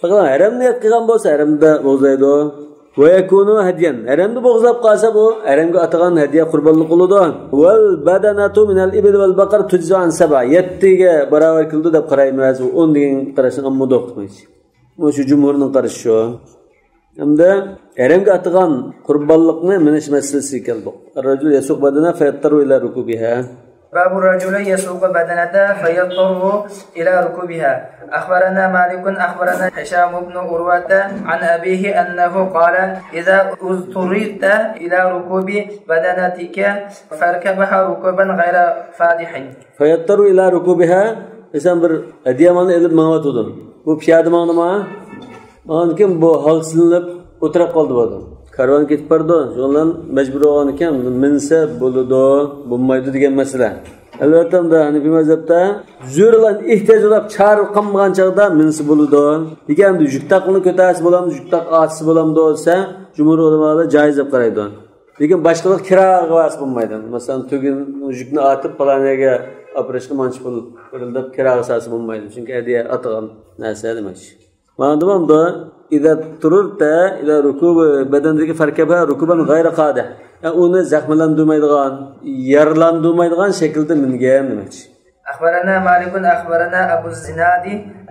Faqat haramni qilgan bo'lsa haramda bo'zaydi. Ve yakunu hadiyan. Haramda bo'g'izlab qolsa bu haramga atagan hadiya qurbonlik bo'ladi. Wal badanatu min al-ibil wal baqar tujza an 7. 7 ga barobar qildi deb qaraymiz. 10 degan qarashni ammo do'qitmaydi. Bu shu jumhurning qarashi shu. Hamda haramga atagan qurbonlikni minish masalasiga keldi. Ar-rajul yasuq badana fayattaru ila rukubiha. باب الرجل يسوق بدنته فيضطر إلى ركوبها. أخبرنا مالك أخبرنا هشام بن عروة عن أبيه أنه قال إذا اضطررت إلى ركوب بدنتك فاركبها ركوبا غير فادح. فيضطر إلى ركوبها إسم بر أديمان إلب مهوتودن. Bu piyade mağnama. Mağnıken bu halsınlıp oturak kaldı bu adam. Karvan ketib bordi, shundan majbur bo'lgan ekan, minsa bo'ladi, bo'lmaydi degan masala. Albatta, Hanifiy mazhabda zo'rlan ehtiyojlab chiqarib qolmagan chog'da minsa bo'ladi. Deganda yuktaqni ko'tarsa bo'ladi, yuktaq otisi bo'ladi desa, jumhur ulamolar joiz deb qaraydi. Lekin boshqalar kiraga vas bo'lmaydi. Masalan, tugin yukni otib palanaga operashga manch pul berilib kiraga asasi bo'lmaydi. Chunki hadiya atgan narsa demak. Ma'lum da إذا اضطررت إلى ركوب بدنك فركبها ركوبا غير قادح. Yani onu zaxmlandırmaydigan, yarlandırmaydigan şekilde mingen demekçi. أخبرنا مالك أخبرنا أبو الزناد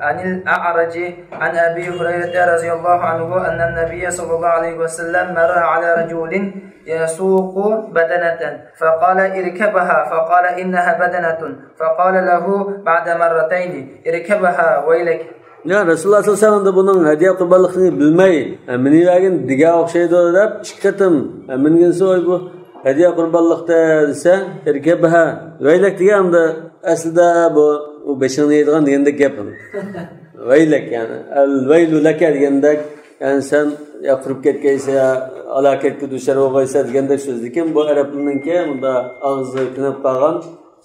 عن الأعرج عن أبي هريرة رضي الله عنه أن النبي صلى الله عليه وسلم مر على رجل يسوق بدنة فقال اركبها فقال إنها بدنة فقال له بعد مرتين اركبها ويلك. Ya Rasulullah sallallahu aleyhi ve sellem de bunun hediye kurbanlıkını bilmeyi, minilagin diga okşaydı deb çıkıtım. Minginsi oy bu hediye kurbanlıkta dese erkebha. Veylek deganda aslida bu beşini yedigan degandek gapim. Veylek yani el veylu laka degandek yani sen ya qurup ketkaysa alaketga dushar bo'lgaysa degandek so'z ekan. Bu arablarninki bunda og'zi tinib qolgan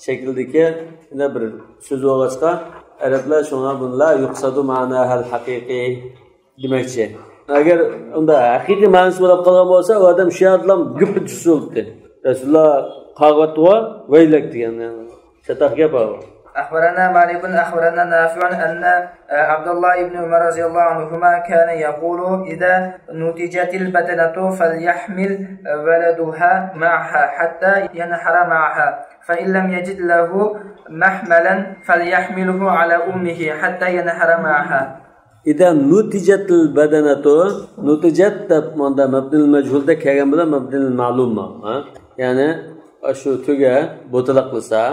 shakldagi bir so'z bo'lg'achqa Arablar şuna bunla yuqsadu ma'nahal haqiqiy demakchi. Agar unda haqiqiy ma'nosi bo'lib qolgan bo'lsa, u odam shu yerdan gup tushildi. Rasululloh qag'atwa vaylak degan. Chataq gap bu. أخبرنا مالك أخبرنا نافع أن عبد الله بن عمر رضي الله عنهما كان يقول إذا نتجت البدنة فليحمل ولدها معها حتى ينحر معها فإن لم يجد له محملا فليحمله على أمه حتى ينحر معها. إذا نتجت البدنة نتجت معنى مبني المجهول ده كلام بلا مبني المعلومة يعني أشو تجا بطلق لسا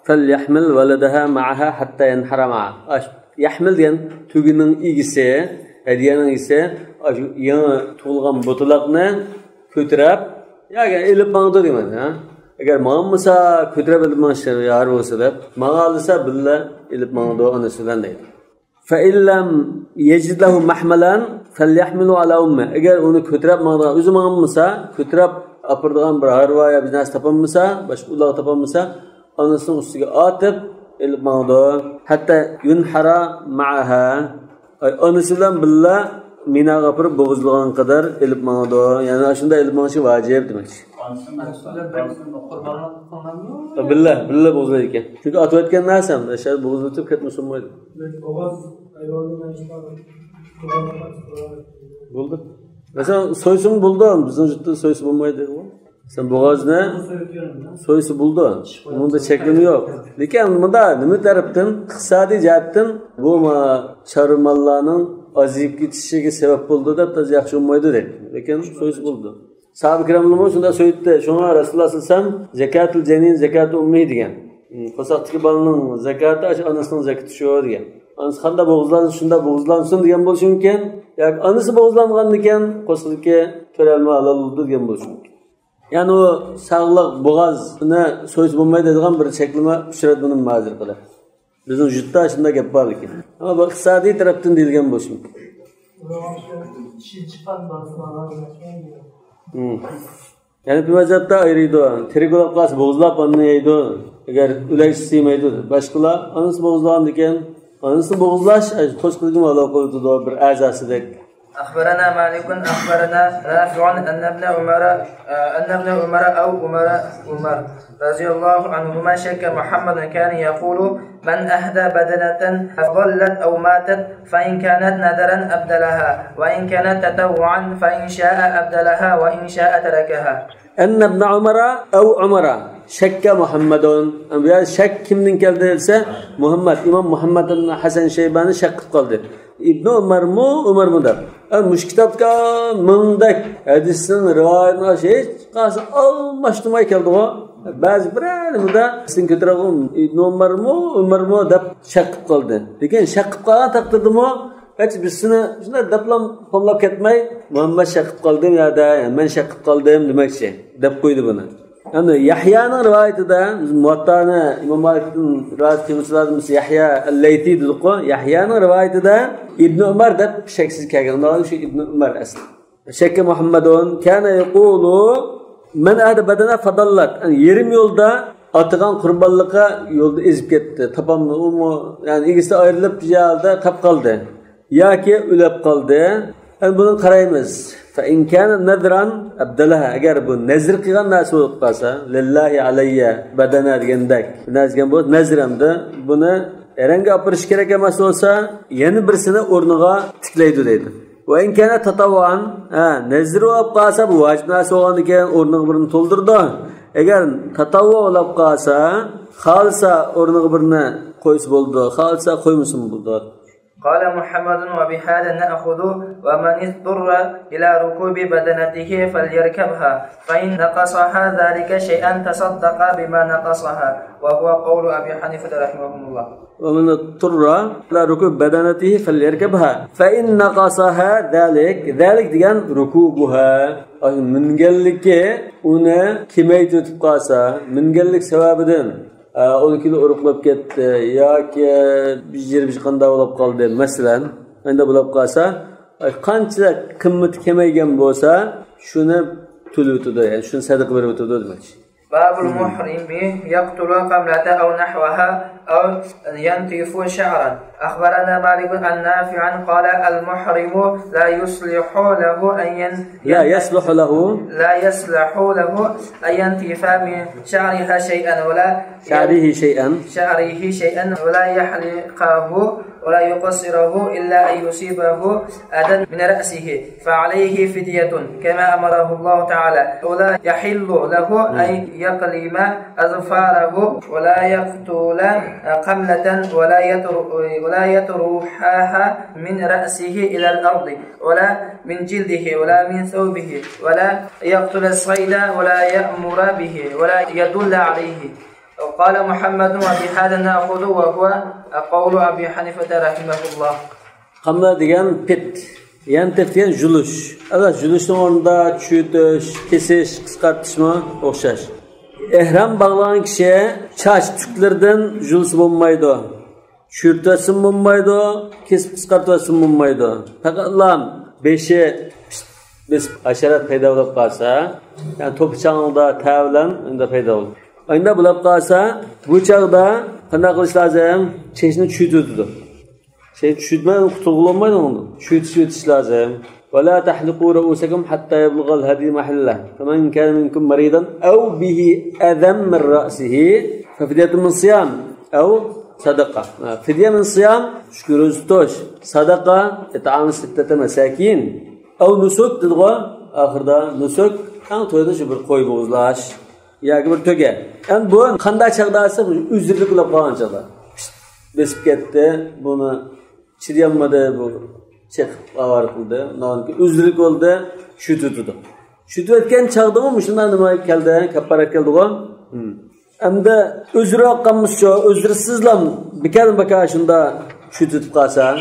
فليحمل ولدها معها حتى ينحر معها. يحمل يعني تجنن إيجسه هديان إيجسه أشو يان تولغم بطلقنا كتراب يعني إلى بعضه دي من اگر مام مسا كتراب الماشر يارو سبب ما لسا بالله إلى بعضه أنا سلان ده. فإن لم يجد له محملا فليحمله على أمه. اگر اونه كتراب ما ده إذا مام مسا كتراب أپردغان برهاروا يا بزنس تپم مسا باش أولا تپم مسا anasının üstüge atıp ilmağda hatta yunhara ma'aha anası bilan billa mina gapırıp boğuzluğan kadar ilmağda yani aşında ilmağışı vacip demek. Billa boğuzlar iken. Çünkü atıp etken nasam aşağı boğuzlutup ketmesin muydu? Buldu. Mesela soysun buldu bizim ciddi soysu bulmaydı. Sen boğaz ne? Soysu buldu. Bunda çeklimi yok. Lekin bunda nima tarafdan iqtisodiy jihatdan bu chorvalarning ozib ketishiga sabab bo'ldi deb tez yaxshi bo'lmaydi dedi. Lekin soysu buldu. Sahabe kiramlar shunda so'yitdi. Shunga Rasululloh sallam zakatul janin zakatul ummi degan. Qo'saqdagi bolaning zakati onasining zakati shu degan. Anasi qanday bo'g'izlansa shunda bo'g'izlansin degan bo'lishi mumkin. yoki onasi bo'g'izlangan ekan qo'saqdagi ko'ralma halol bo'ldi degan bo'lishi mumkin. Yani o sağlık boğazına soyuz bulmayı dediğim bir çeklime şüret bunun mazir kadar. Bizim vücutta aşında gap var ki. Ama bu iqtisadi taraftan değilgen bu şimdi. Yani bir mezhepte ayrıydı. Terigolap kas boğuzlap anlayıydı. Eğer ülek simaydı. Başkalar anası boğuzlan diken anası boğuzlaş koşkulgum alakalı da bir azası dek. أخبرنا مالك أخبرنا نافع أن ابن عمر أو عمر رضي الله عنهما شك محمد كان يقول من أهدى بدنة ضلت أو ماتت فإن كانت نذرا أبدلها وإن كانت تطوعا فإن شاء أبدلها وإن شاء تركها. أن ابن عمر أو عمر شك محمد أنبياء شك kimden geldiyse Muhammed İmam Muhammed bin Hasan Şeybani şak kıldı. İbn Umar mu der. Muş kitapta mındak hadisin rivayetine şey qası almıştımay keldi o. Bazı bir da sizin kötürəğim İbn Umar mu deb şak kıldı. Lekin şak qılğan taqdirdə mo hiç bizsini şunda deplam qo'llab ketmay Muhammad şak qıldı ya da men şak qıldım demekçi deb qo'ydi buni. Yani Yahya'nın rivayetinde Muvatta'nı İmam Malik'in rivayet kılmışlarımız Yahya el-Leyti dedik o. Yahya'nın rivayetinde İbn Ömer de şeksiz kelgan. Ondan şu İbn Ömer aslı. Şekke Muhammedun kana yaqulu men ahda badana fadallat. Yani yerim yolda atıgan qurbanlığa yolda ezip ketdi. Tapamı yani ikisi ayrılıp yolda tap qaldı. Yoki ölüp qaldı. Yani bunu qaraymiz. فإن كان نذرا أبدلها أجر بون نذر قيان ناس وقاسا لله علي بدنا ديندك ناس جنبه نذرم ده بنا رنجا أبرش كرك ما سوسا ين برسنا أورنغا تكليدو ديدو وإن كان تطوعا نذر وقاسا بواجب ناس وان كان أورنغ برن تولدر ده أجر تطوع وقاسا خالصا أورنغ برنا كويس بولدو خالصا كويسم بولدو. قال محمد وبهذا نأخذ ومن اضطر إلى ركوب بدنته فليركبها فإن نقصها ذلك شيئا تصدق بما نقصها وهو قول أبي حنيفة رحمه الله. ومن اضطر إلى ركوب بدنته فليركبها فإن نقصها ذلك ديان ركوبها من قالك ona kimey tutup qalsa mingallik sababidan 10 kilo uruqlab ketdi yoki bir yer bir qanday bo'lib qoldi masalan endi bo'lib qolsa qancha qimmati kemaygan bo'lsa shuni to'layotdi ya'ni shuni sadaqa berib o'tadi demak. باب المحرم يقتل قبلة أو نحوها أو ينتف شعرا. أخبرنا مالك عن نافع قال المحرم لا يصلح له أن ينتف من شعرها شيئا ولا يحلقه ولا يقصره إلا أن يصيبه أذى من رأسه فعليه فدية كما أمره الله تعالى. ولا يحل له أن يقلم أظفاره ولا يقتل قملة ولا يطرحها من رأسه إلى الأرض ولا من جلده ولا من ثوبه ولا يقتل الصيد ولا يأمر به ولا يدل عليه. قال محمد وبهذا نأخذ وهو قول أبي حنيفة رحمه الله. Qamla degan pit, yantef degan julush. Agar julushning o'rnida tushitish, kesish, qisqartirishmi o'xshash. Ehram bog'lagan kishi chach tuklaridan julsi bo'lmaydi. Tushirtasi bo'lmaydi, kesib qisqartasi bo'lmaydi. Faqat beshi biz asharat paydo bo'lib qolsa, ya'ni to'pichangda tavlan unda paydo bo'ladi. Endi bo'lib qolsa, bu chaqda qanday qilish lozim? Chechni tushitadi. Şey tushitmay qutulolmaydi uni. Tushitish lozim. ولا تحلقوا رؤوسكم حتى يبلغ الهدي محله فمن كان منكم مريضا أو به أذى من رأسه ففدية من صيام أو صدقة. فدية من صيام شكروزتوش صدقة إطعام 6 مساكين أو نسك تدغى آخردا نسك أو تويدش بالقوي بوزلاش يا كبر توجه. أن بون خندا شغداسة üzürlük olup kalan çağda. Besip gitti bunu çidiyamadı bu. Çek avar kıldı. Nanki üzürlük oldu. Şütü tutdu. Şütü etken çağda mı? Şundan nima geldi? Kaparak geldi o. Hem de özürü hakkımız şu. Özürsüzlam. Bir kere bakar şunda şütü tutup kalsa.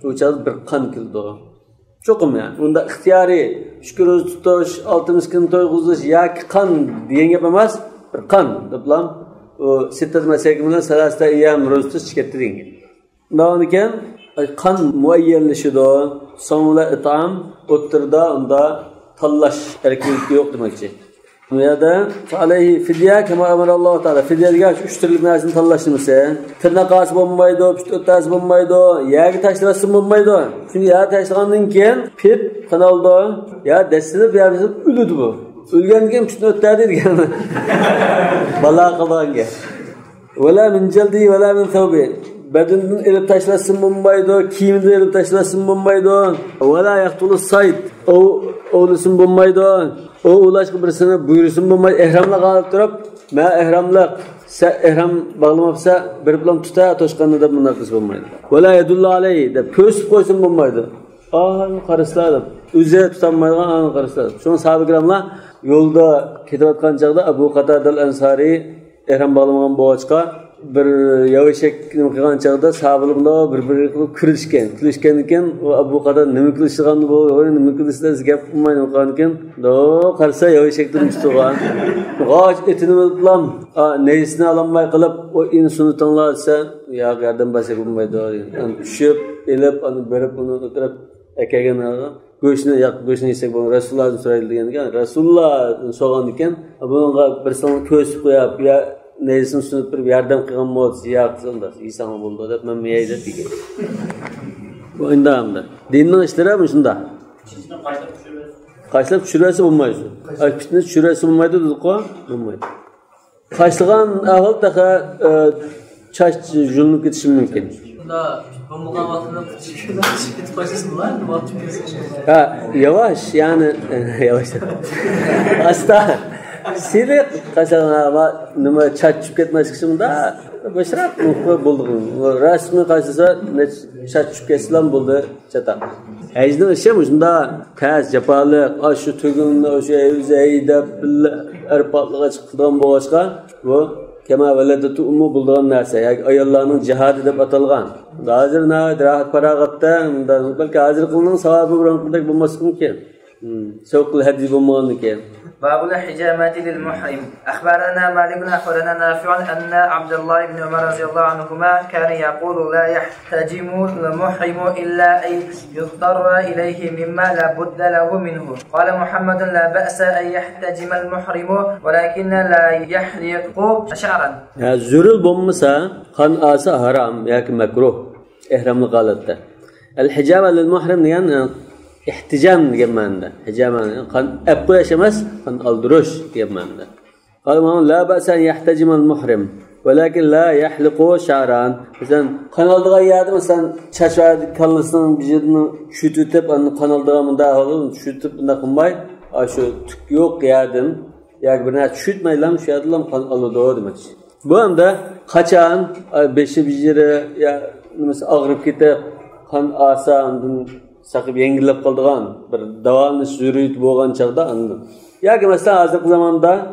O çağda bir kan kıldı o. Çokum yani. Bunda ihtiyari şükür öz tutuş, 6 miskin toyguzuş, ya ki kan diyen yapamaz. Bir kan. Dıplam. O 6 mesekimden sarasta iyam rozutuz çıkarttı diyen. Daha iken kan muayyenleşiyor o. Sonunda itam, otturda onda tallaş erkeklik yok demek için. Ya da aleyhi fidye kema emir Allah Teala. Fidye diye 3 türlü narsını tallaştırmışsa, tırnak ağası bulunmaydı, püt ötesi bulunmaydı, yağı taşlarası bulunmaydı. Çünkü yağı taşlandığın keyin pip kanalda ya destilip yarısı ölüdü bu. Ölgen kim püt ötesi değil yani. Bala kalan ki. Vela min celdi vela min thawbi. Bedeninden elip taşlasın bulunmaydı, kiyiminden elip taşlasın bulunmaydı. Vela yaktulu sayd. O oğlusun bulunmaydı. O ulaşkı birisine buyursun bulunmaydı. Ehramla kalıp durup, ehramla ehram bağlamapsa bir bilan tuta toşkanında da bunlar kız bulunmaydı. Vela yedullu aleyhi de pösüp koysun bulunmaydı. Karısladım. Üzeri tutanmaydı, karısladım. Şunu sahabe kiramla yolda ketavatkan çağda Abu Katadal Ensari ehram bağlamagan boğaçka bir yavaşak kılgan çağda sahabelimle bir kılıp kırışken iken o Abu Katad nime kılıştırgandı bu, nime kılıştırgandı gap bulmayın olgan iken do karsa yavaşaktan tutugan. Ağaç etini bilam neyisini alanmay kılıp o insunu tanlarsa ya gardan basıp bulmaydı. Düşüp elip berip onu oturup ekegen ağa göğsünü yesek bunu Resulullah'ın söyledi diyen Resulullah'ın soğan iken bunun bir sana köz koyup ya neyisini sunup bir yardım kılgan mod ya kızılda İsa'ma buldu da ben meyayda diyeyim. Bu indamda. Dinin işleri mi şunda? Kaçlap çüresi bulmayız. Akışında çüresi bulmaydı dedik o bulmaydı. Kaçlıgan ağıl daha çaş julunuk yetişim mümkün. Bu mukavatında çıkıp başlasın var mı? Ha yavaş yani yavaş. Hasta. Silik kaçan ama nima çaçıp ketmez kısımda başarıp bulduk. Resmi kaçsa ne çaçıp kesilen buldu çata. Ejden işim şunda tez yapalı aşı tügünle o şey üzeyde erpatlığa çıktıdan boğaçka bu kema veledetu ummu bulduğun narsa yani ayollarının cihad edip atılgan. Hazır ne rahat paragatta belki hazır kılınan savabı bırakmak bulması mümkün. سوق الهدي بمانك. باب الحجامات للمحرم. أخبرنا مالك أخبرنا نافع أن عبد الله بن عمر رضي الله عنهما كان يقول لا يحتجم المحرم إلا أن يضطر إليه مما لا بد له منه. قال محمد لا بأس أن يحتجم المحرم ولكن لا يحلق شعرا. زرل بمسا خان آسا حرام ياك مكروه إحرام القالته. الحجامة للمحرم يعني احتجام جمعنا حجامة خان أبقى شمس خان ألدروش جمعنا. قال ما لا بأس أن يحتجم المحرم ولكن لا يحلق شعران. مثلا خان ألدغايات مثلا شاشات كلسن بجدنا شتوتب أن خان ألدغا من ده هذا شتوتب نقماي أشو تكيو قيادن ياك برنات شت ما يلام شادلام خان ألدغا دمش. Bu anda kaçan beşi bicire ya mesela ağrıp kitap kan asa andın sakıp yengillep kaldığan bir davalını sürüyüp boğan çağda anladım. Ya ki mesela azık zamanda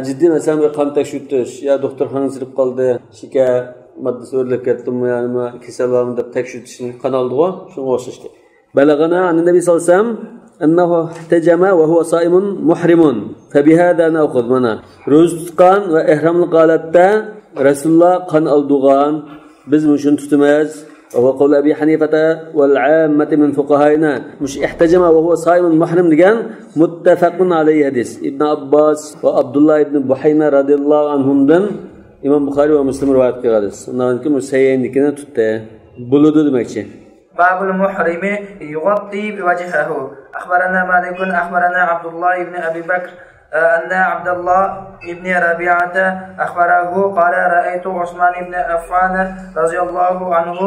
ciddi mesela bir kan tekşüttüş ya doktor hanım sırıp kaldı şike maddesi örlek ettim yani kesel varımda tekşüttüşün kan aldı o şunu olsun işte. Belagana an Nebi sallallahu aleyhi ve sellem ennehu ihtecama ve huve saimun muhrimun febihâdâ nâkhud mana ro'za tutgan ve ihramlik holatda Rasulullah kan aldığan biz şunu tutmayız. وهو قول أبي حنيفة والعامة من فقهائنا مش احتجم وهو صائم محرم دجان متفق عليه حديث ابن عباس وعبد الله ابن بحينا رضي الله عنهم دن إمام بخاري ومسلم رواية كردس. نانكم مسيين دكنا تته بلودو دمكشة. باب المحرم يغطي بوجهه. أخبرنا مالك أخبرنا عبد الله بن أبي بكر أن عبد الله بن ربيعة أخبره قال رأيت عثمان بن عفان رضي الله عنه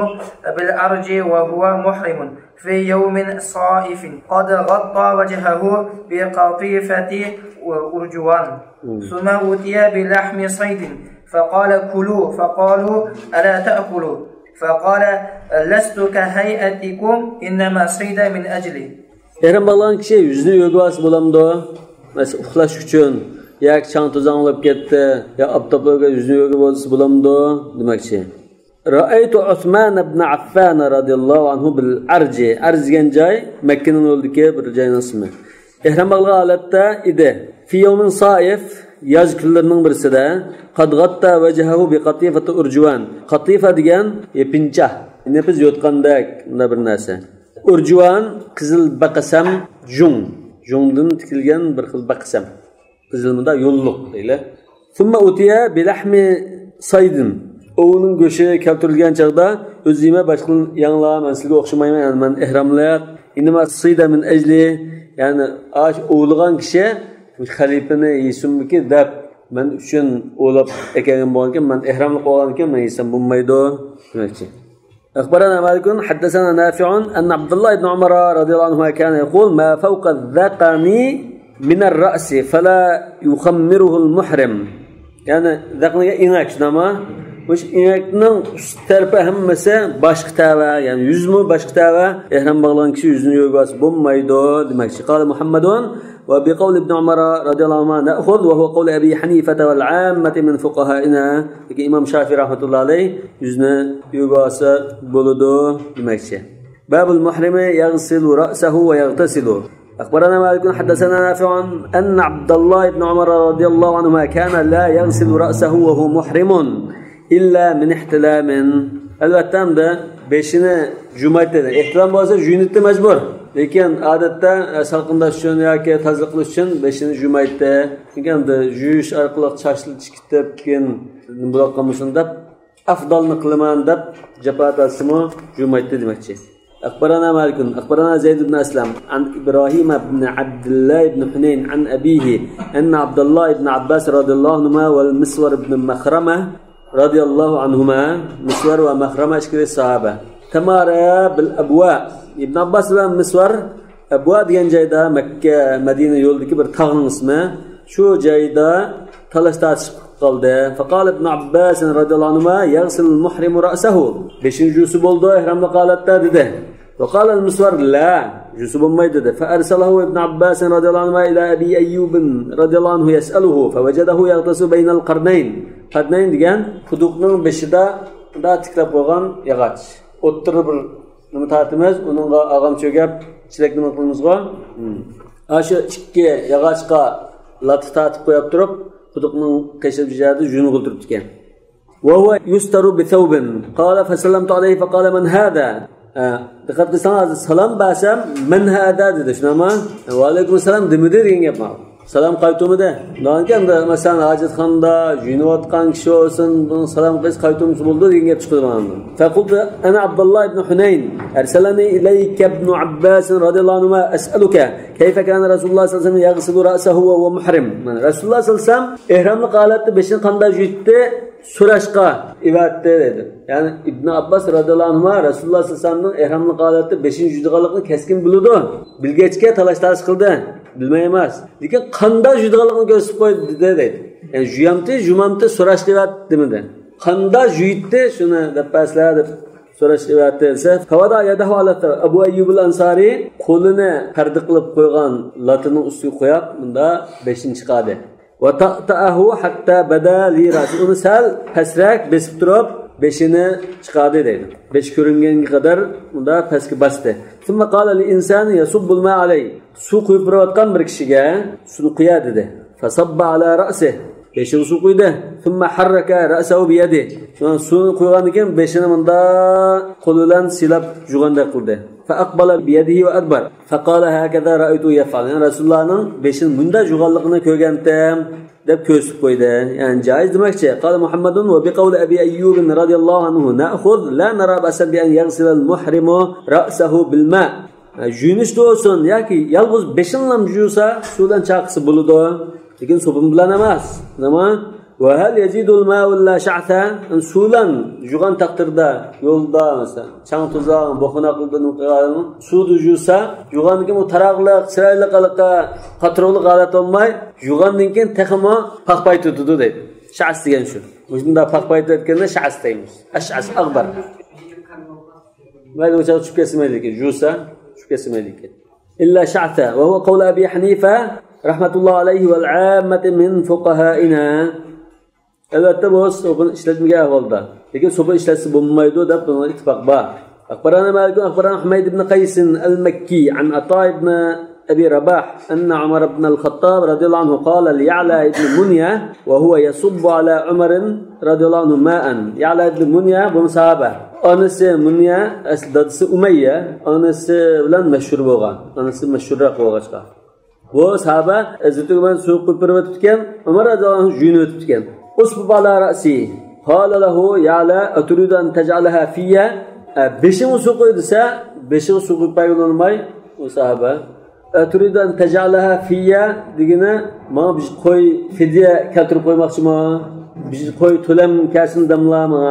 بالأرج وهو محرم في يوم صائف قد غطى وجهه بقطيفة أرجوان ثم أتي بلحم صيد فقال كلوا فقالوا ألا تأكلوا فقال لست كهيئتكم إنما صيد من أجلي. Ehram bağlanan kişi yüzünü yogası bulamdı. Mesela uxlash uchun yak chang tuzanglab ketdi ya abtoblarga yuzini yo'g'i bo'lsa bo'lamdi demoqchi. Ra'aytu Usman ibn Affan radhiyallohu anhu bil arji. Arj degan joy Makkaning yo'lidagi bir joyning ismi. Ihrom bo'lgan holatda edi. Fi yawmin saif yoz kunlarining birisida qad ghatta wajhahu bi qatifati urjuwan. Qatifa degan pincha. Nefis yotgandek bir narsa. Urjuwan qizil baqasam jung. Jungdan tikilgan bir xil baqsam. Qizilmida yo'lliq deylar. Thumma utiya bilahmi saydin. O'ning go'shi keltirilgan chaqda o'zima boshqa yanglar men sizga o'xshamayman, yani men ihromlar inma sayda min ajli, ya'ni ash o'lgan kishi xalifani yesummiki deb men uchun o'lab ekan bo'lgan, men ihromlik bo'lgan ekan, men yesam bo'lmaydi demoqchi. أخبرنا مالك حدثنا نافع أن عبد الله بن عمر رضي الله عنهما كان يقول ما فوق الذقن من الرأس فلا يخمره المحرم. يعني ذقن إناك نما مش إناكنا تربى همسة باشكتاوا يعني يزمو باشكتاوا إحرام بغلان كشي يزنو يوغاس بومايدو دمكشي. قال محمد وبقول ابن عمر رضي الله عنه نأخذ وهو قول أبي حنيفة والعامة من فقهائنا. إمام شافعي رحمة الله عليه يزنو يوغاس بولدو دمكشي. باب المحرم يغسل رأسه ويغتسل. أخبرنا مالك حدثنا نافع أن عبد الله بن عمر رضي الله عنهما كان لا يغسل رأسه وهو محرم إلا من احتلام. البته ده beşini jumayt dedi. İhtilam olsa jünitde mecbur. Lekin odatda salqinlash uchun yoki tozalik qilish uchun beşini jumaytda. Endi juyish orqali chashli chiqitib keyin buloq qilmasin deb afdalni qilaman deb japatasimi jumaytda demoqchi. أخبرنا مالك أخبرنا زيد بن أسلم عن إبراهيم بن عبد الله بن حنين عن أبيه أن عبد الله بن عباس رضي الله عنهما والمسور بن مخرمة رضي الله عنهما مسور ومخرمة أشكال الصحابة تمارا بالأبواء. ابن عباس والمسور أبواء ديان جايدا مكة مدينة يولد كبر تغن اسمه شو جايدا تلاشتات قلده. فقال ابن عباس رضي الله عنهما يغسل المحرم رأسه بشين جوسو بولدو إحرام قالت ده. وقال المسور لا جوسو ما يدده. فأرسله ابن عباس رضي الله عنهما إلى أبي أيوب رضي الله عنه يسأله فوجده يغتسل بين القرنين. قرنين ديان خدوقنن بشدا دا تكلاب بولغان يغاچ o'ttirib bir nima tartimiz uningga ag'am cho'gab chilakni qilmizga Aşı ikki yog'ochga latı tatib qo'yib turib, quduqning qeshib joyida yunib o'tiribdi ekan. Wa huwa yustaru bi thawbin. Qala fa sallamtu alayhi fa qala man hada? Diqqat qilsangiz salom bersam man hada dedi. Shunami? Va alaykum assalom demidi degan gap bor. Salom qaytumida. Nonganda masalan hojatxonada yunayotgan kishi olsin, buni salom qilish qaytumchi bo'ldi degan gap chiqdi mana. Faqultu ana Abdullah ibn Hunayn arsalani ilayka ibn Abbas radhiyallohu anhu as'aluka kayfa kana Rasululloh sallallohu alayhi vasallam yaghsilu ra'sahu wa huwa muhrim. Mana Rasululloh sallallohu alayhi vasallam ihramli holatda beshini qanday yuvdi so'rashga ivatdi dedi. Ya'ni Ibn Abbas radhiyallohu anhu Rasululloh sallallohu alayhi vasallamning ihramli holatda beshini yuvdiganligini keskin bildi. Bilgachga talash-tarish qildi. Bilmay emas. Lekin qanday yuydiganligini ko'rsatib qo'ydi dedi. Ya'ni juyamti, jumamti so'rash qilyaptimi? Qanday yuydi shuni deb paslar deb so'rash qilyapti desa, qavada yadahu alata Abu Ayyub al-Ansari qo'lini qardi qilib qo'ygan latining ustiga qo'yib, bunda 5-qadi. Va ta'tahu hatta bada li rasulun sal pasrak besib turib, beshini chiqadi dedi. Besh ko'ringanga qadar unda pastga bosdi. Thumma qala li insani yasubbul ma alay. Suv quyib turayotgan bir kishiga suvni quyadi dedi. Fasabba ala ra'sihi. Beshini suv quydi. Thumma harraka ra'sahu bi yadi. Shuni suvni quygandan keyin beshini bunda qo'li bilan silab jug'anda qildi. Fa aqbala bi yadihi wa adbar. Fa qala hakaza ra'aytu yaf'al. Rasulullohning beshini bunda jug'anligini ko'rgandim deb ko'rsatib qo'ydi. Ya'ni joiz demakchi. Qala Muhammadun va bi qawli Abi Ayyub radhiyallohu anhu na'khudh la nara ba'san bi an yaghsila al-muhrimu ra'sahu bil ma'. Yuyinish olsun yoki yalg'iz beshinlam yuvsa suvdan chaqisi bo'ladi. Lekin suvim bilan emas. Nima? Va hal yazidul ma'u la sha'tha? Suvdan yuvgan taqdirda yo'lda masalan, chang tuzaq, bo'xonaqlidan o'tganmi? Suvni yuvsa, yuvgandan keyin u taraqliq, chiroyliqliqqa, qatroqliq holat olmay, yuvgandan keyin texmo paqpay tutadi deydi. Sha'as degan shu. Bunda paqpay tutganda sha'as deymiz. Ash'as ag'bar. Mayli o'cha tushib ketmaydi lekin yuvsa kesilmaydi. İlla şa'ta ve huve kavlu Abi Hanife rahmetullah aleyhi vel ammeti min fuqahaina. Elbette bu so'bini ishlatmagan ahvolda. Lekin so'bini ishlatsa bo'lmaydi deb buni ittifoq bor. Akhbarana Malik akhbarana Humayd ibn Qays al-Makki an Ata ibn Abi Rabah anna Umar ibn al-Khattab radhiyallahu anhu qala li Ya'la ibn Munya wa huwa yasubbu ala Umar radhiyallahu anhu ma'an. Ya'la ibn Munya bu sahaba. Anası Munya, dadisi Umayya, anası bilan mashhur bo'lgan. Anası mashhurroq bo'lg'achqa. Bu sahaba Hazrati Umar suv qo'yib o'tgan, Umar radhiyallohu anhu juyni o'tgan. Usbu bala ra'si. Qala lahu Ya'la aturidu an taj'alaha fiyya. Beshini suv qo'y desa, beshini suv qo'yib qo'yolmay u sahaba. Aturidu an taj'alaha fiyya degani, "Men bir qo'y fidya keltirib qo'ymoqchiman. Bir qo'y to'lam kashin damlama."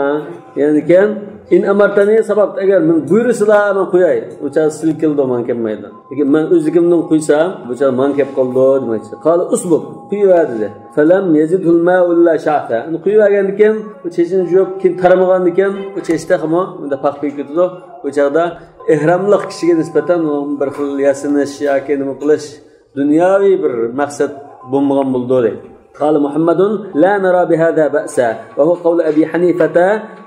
Ya'ni kan in amartani sabab agar men buyursizlar men qo'yay. O'cha silkildi men kelmaydi. Lekin men o'zligimdan qo'ysam, o'cha men kelib qoldi demoqchi. Qala usbub, quyadi dedi. Falam yazidul ma'u illa sha'ta. Uni quyvagan ekan, u chechini yo'q, keyin taramagan ekan, u chechda ham unda paqib ketdi. O'chada ihramliq kishiga nisbatan bir xil yasinish yoki nima qilish dunyoviy bir maqsad bo'lmagan bo'ldi deydi. قال محمد لا نرى بهذا بأسا وهو قول أبي حنيفة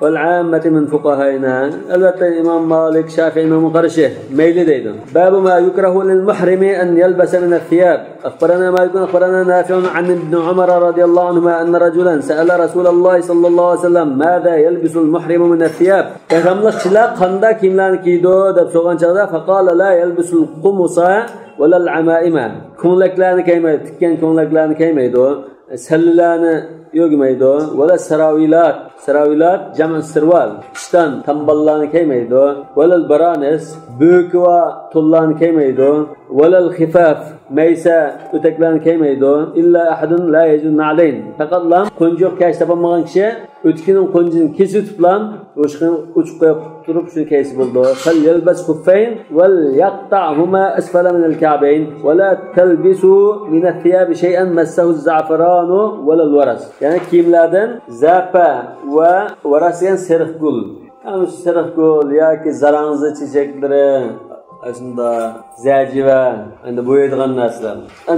والعامة من فقهائنا. البته إمام مالك شافعي إمام قرشه ميل ديدن. باب ما يكره للمحرم أن يلبس من الثياب. أخبرنا مالك أخبرنا نافع عن ابن عمر رضي الله عنهما أن رجلا سأل رسول الله صلى الله عليه وسلم ماذا يلبس المحرم من الثياب. Peygamberler çila qanda kiyimlarni kiydi deb so'rgan chaqda faqala la yalbisul qumusa wala al-amaima. Ko'ylaklarni kiymaydi, tikkan ko'ylaklarni kiymaydi. Sallarni yo'gmaydi va saravilat jam' sirval ishdan tamballarni kiymaydi va baranis bo'k va to'llarni kiymaydi va khifaf maysa o'taklarni kiymaydi illa ahadun la yajun alayn. Faqat lam qo'njoq kash topolmagan kishi o'tkining qo'njini kesib bilan o'shqini uchiq qo'yib turib shuni kiysi bo'ldi. Fal yalbas khuffayn wal yaqta'huma asfala min al-ka'bayn wa la talbisu min ath-thiyab shay'an massahu az-za'faran wal al-waras. Yani kiyimlardan zapa va varasiyan sariq gul. Ana sariq gul yoki zarang'zi chechaklari aslında zajiva endi bo'yadigan narsalar.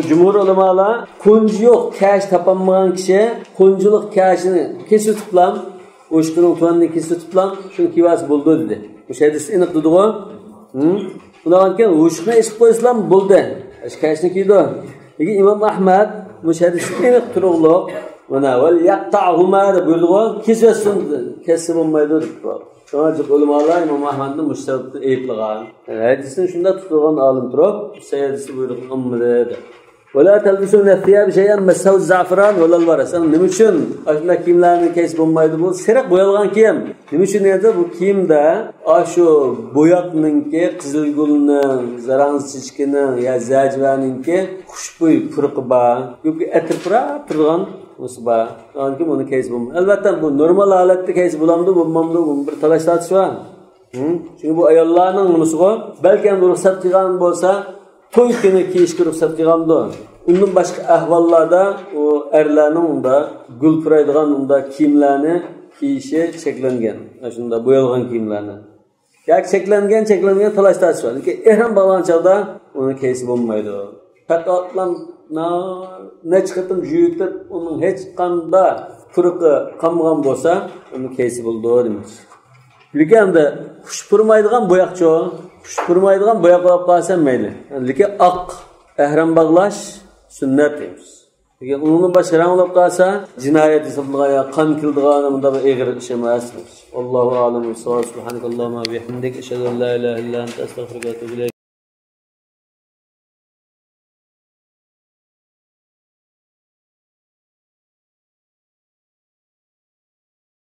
Jumhur ulamolar qo'nji yo'q, kash topolmagan kishi qo'njilik kashini kesib bilan o'shqining tuanni kesib bilan shuni kiyvas bo'ldi dedi. O'sha hadis aniq dedi-ku. Ularga o'shqini ichib qo'ysam bo'ldi. Eşkaşını kiydi. Peki İmam Ahmed müşahedisi eniq turug'liq mana vel yaqta'huma deb buyurdi. Kessin, kesib olmaydi deb. Şoňa ulamalar İmam Ahmedni müşahedini eyiplegan. Hadisini şunda tutulan alim turib, sayyidisi buyurdi dedi. ولا تلبسون الثياب شيئا مسه الزعفران ولا الورس. Nima uchun ashuna kiyimlarni kesib bo'lmaydi bu? Siriq bo'yalgan kiyim. Nima uchun edi bu kiyimda shu bo'yoqninki, qizilgulning, zaransichkining ya zajvaninki xushbo'y purqi bor. Ko'pga atir turgan musba. Yoki buni kesib bo'lmaydi. Albatta bu normal holatda kesib bo'lamdi, bo'lmamdi, bu bir talash tortish bor. Chunki bu ayollarning bunisiga balki ham ruxsat qilgan bo'lsa to'y kuni kiyishga ruxsat qilgandi. Undan boshqa ahvollarda u erlarning unda gul puraydigan unda kiyimlarni kiyishi cheklangan. Shunda bo'yalgan kiyimlarni. Yoki cheklangan talash tortish bor. Lekin ehram bo'lgan chog'da uni kiyib bo'lmaydi. Faqatlam ne chiqib yuyitib, uning hech qanday purqi qolmagan bo'lsa, uni kiyib bo'ldi deymiz. Lekin de xush purmaydigan bo'yoqchi xush purmaydigan bo'yoq olib qolsam mayli. Lekin oq ehram bog'lash sunnat deymiz. Lekin uni boshqa rang olib qolsa, jinoyat hisoblangan, qon kildigan bunda bir egri ish emas. Allohu a'lam. Subhanakallohumma va bihamdika ashhadu an la ilaha illa anta astaghfiruka va atubu ilayk.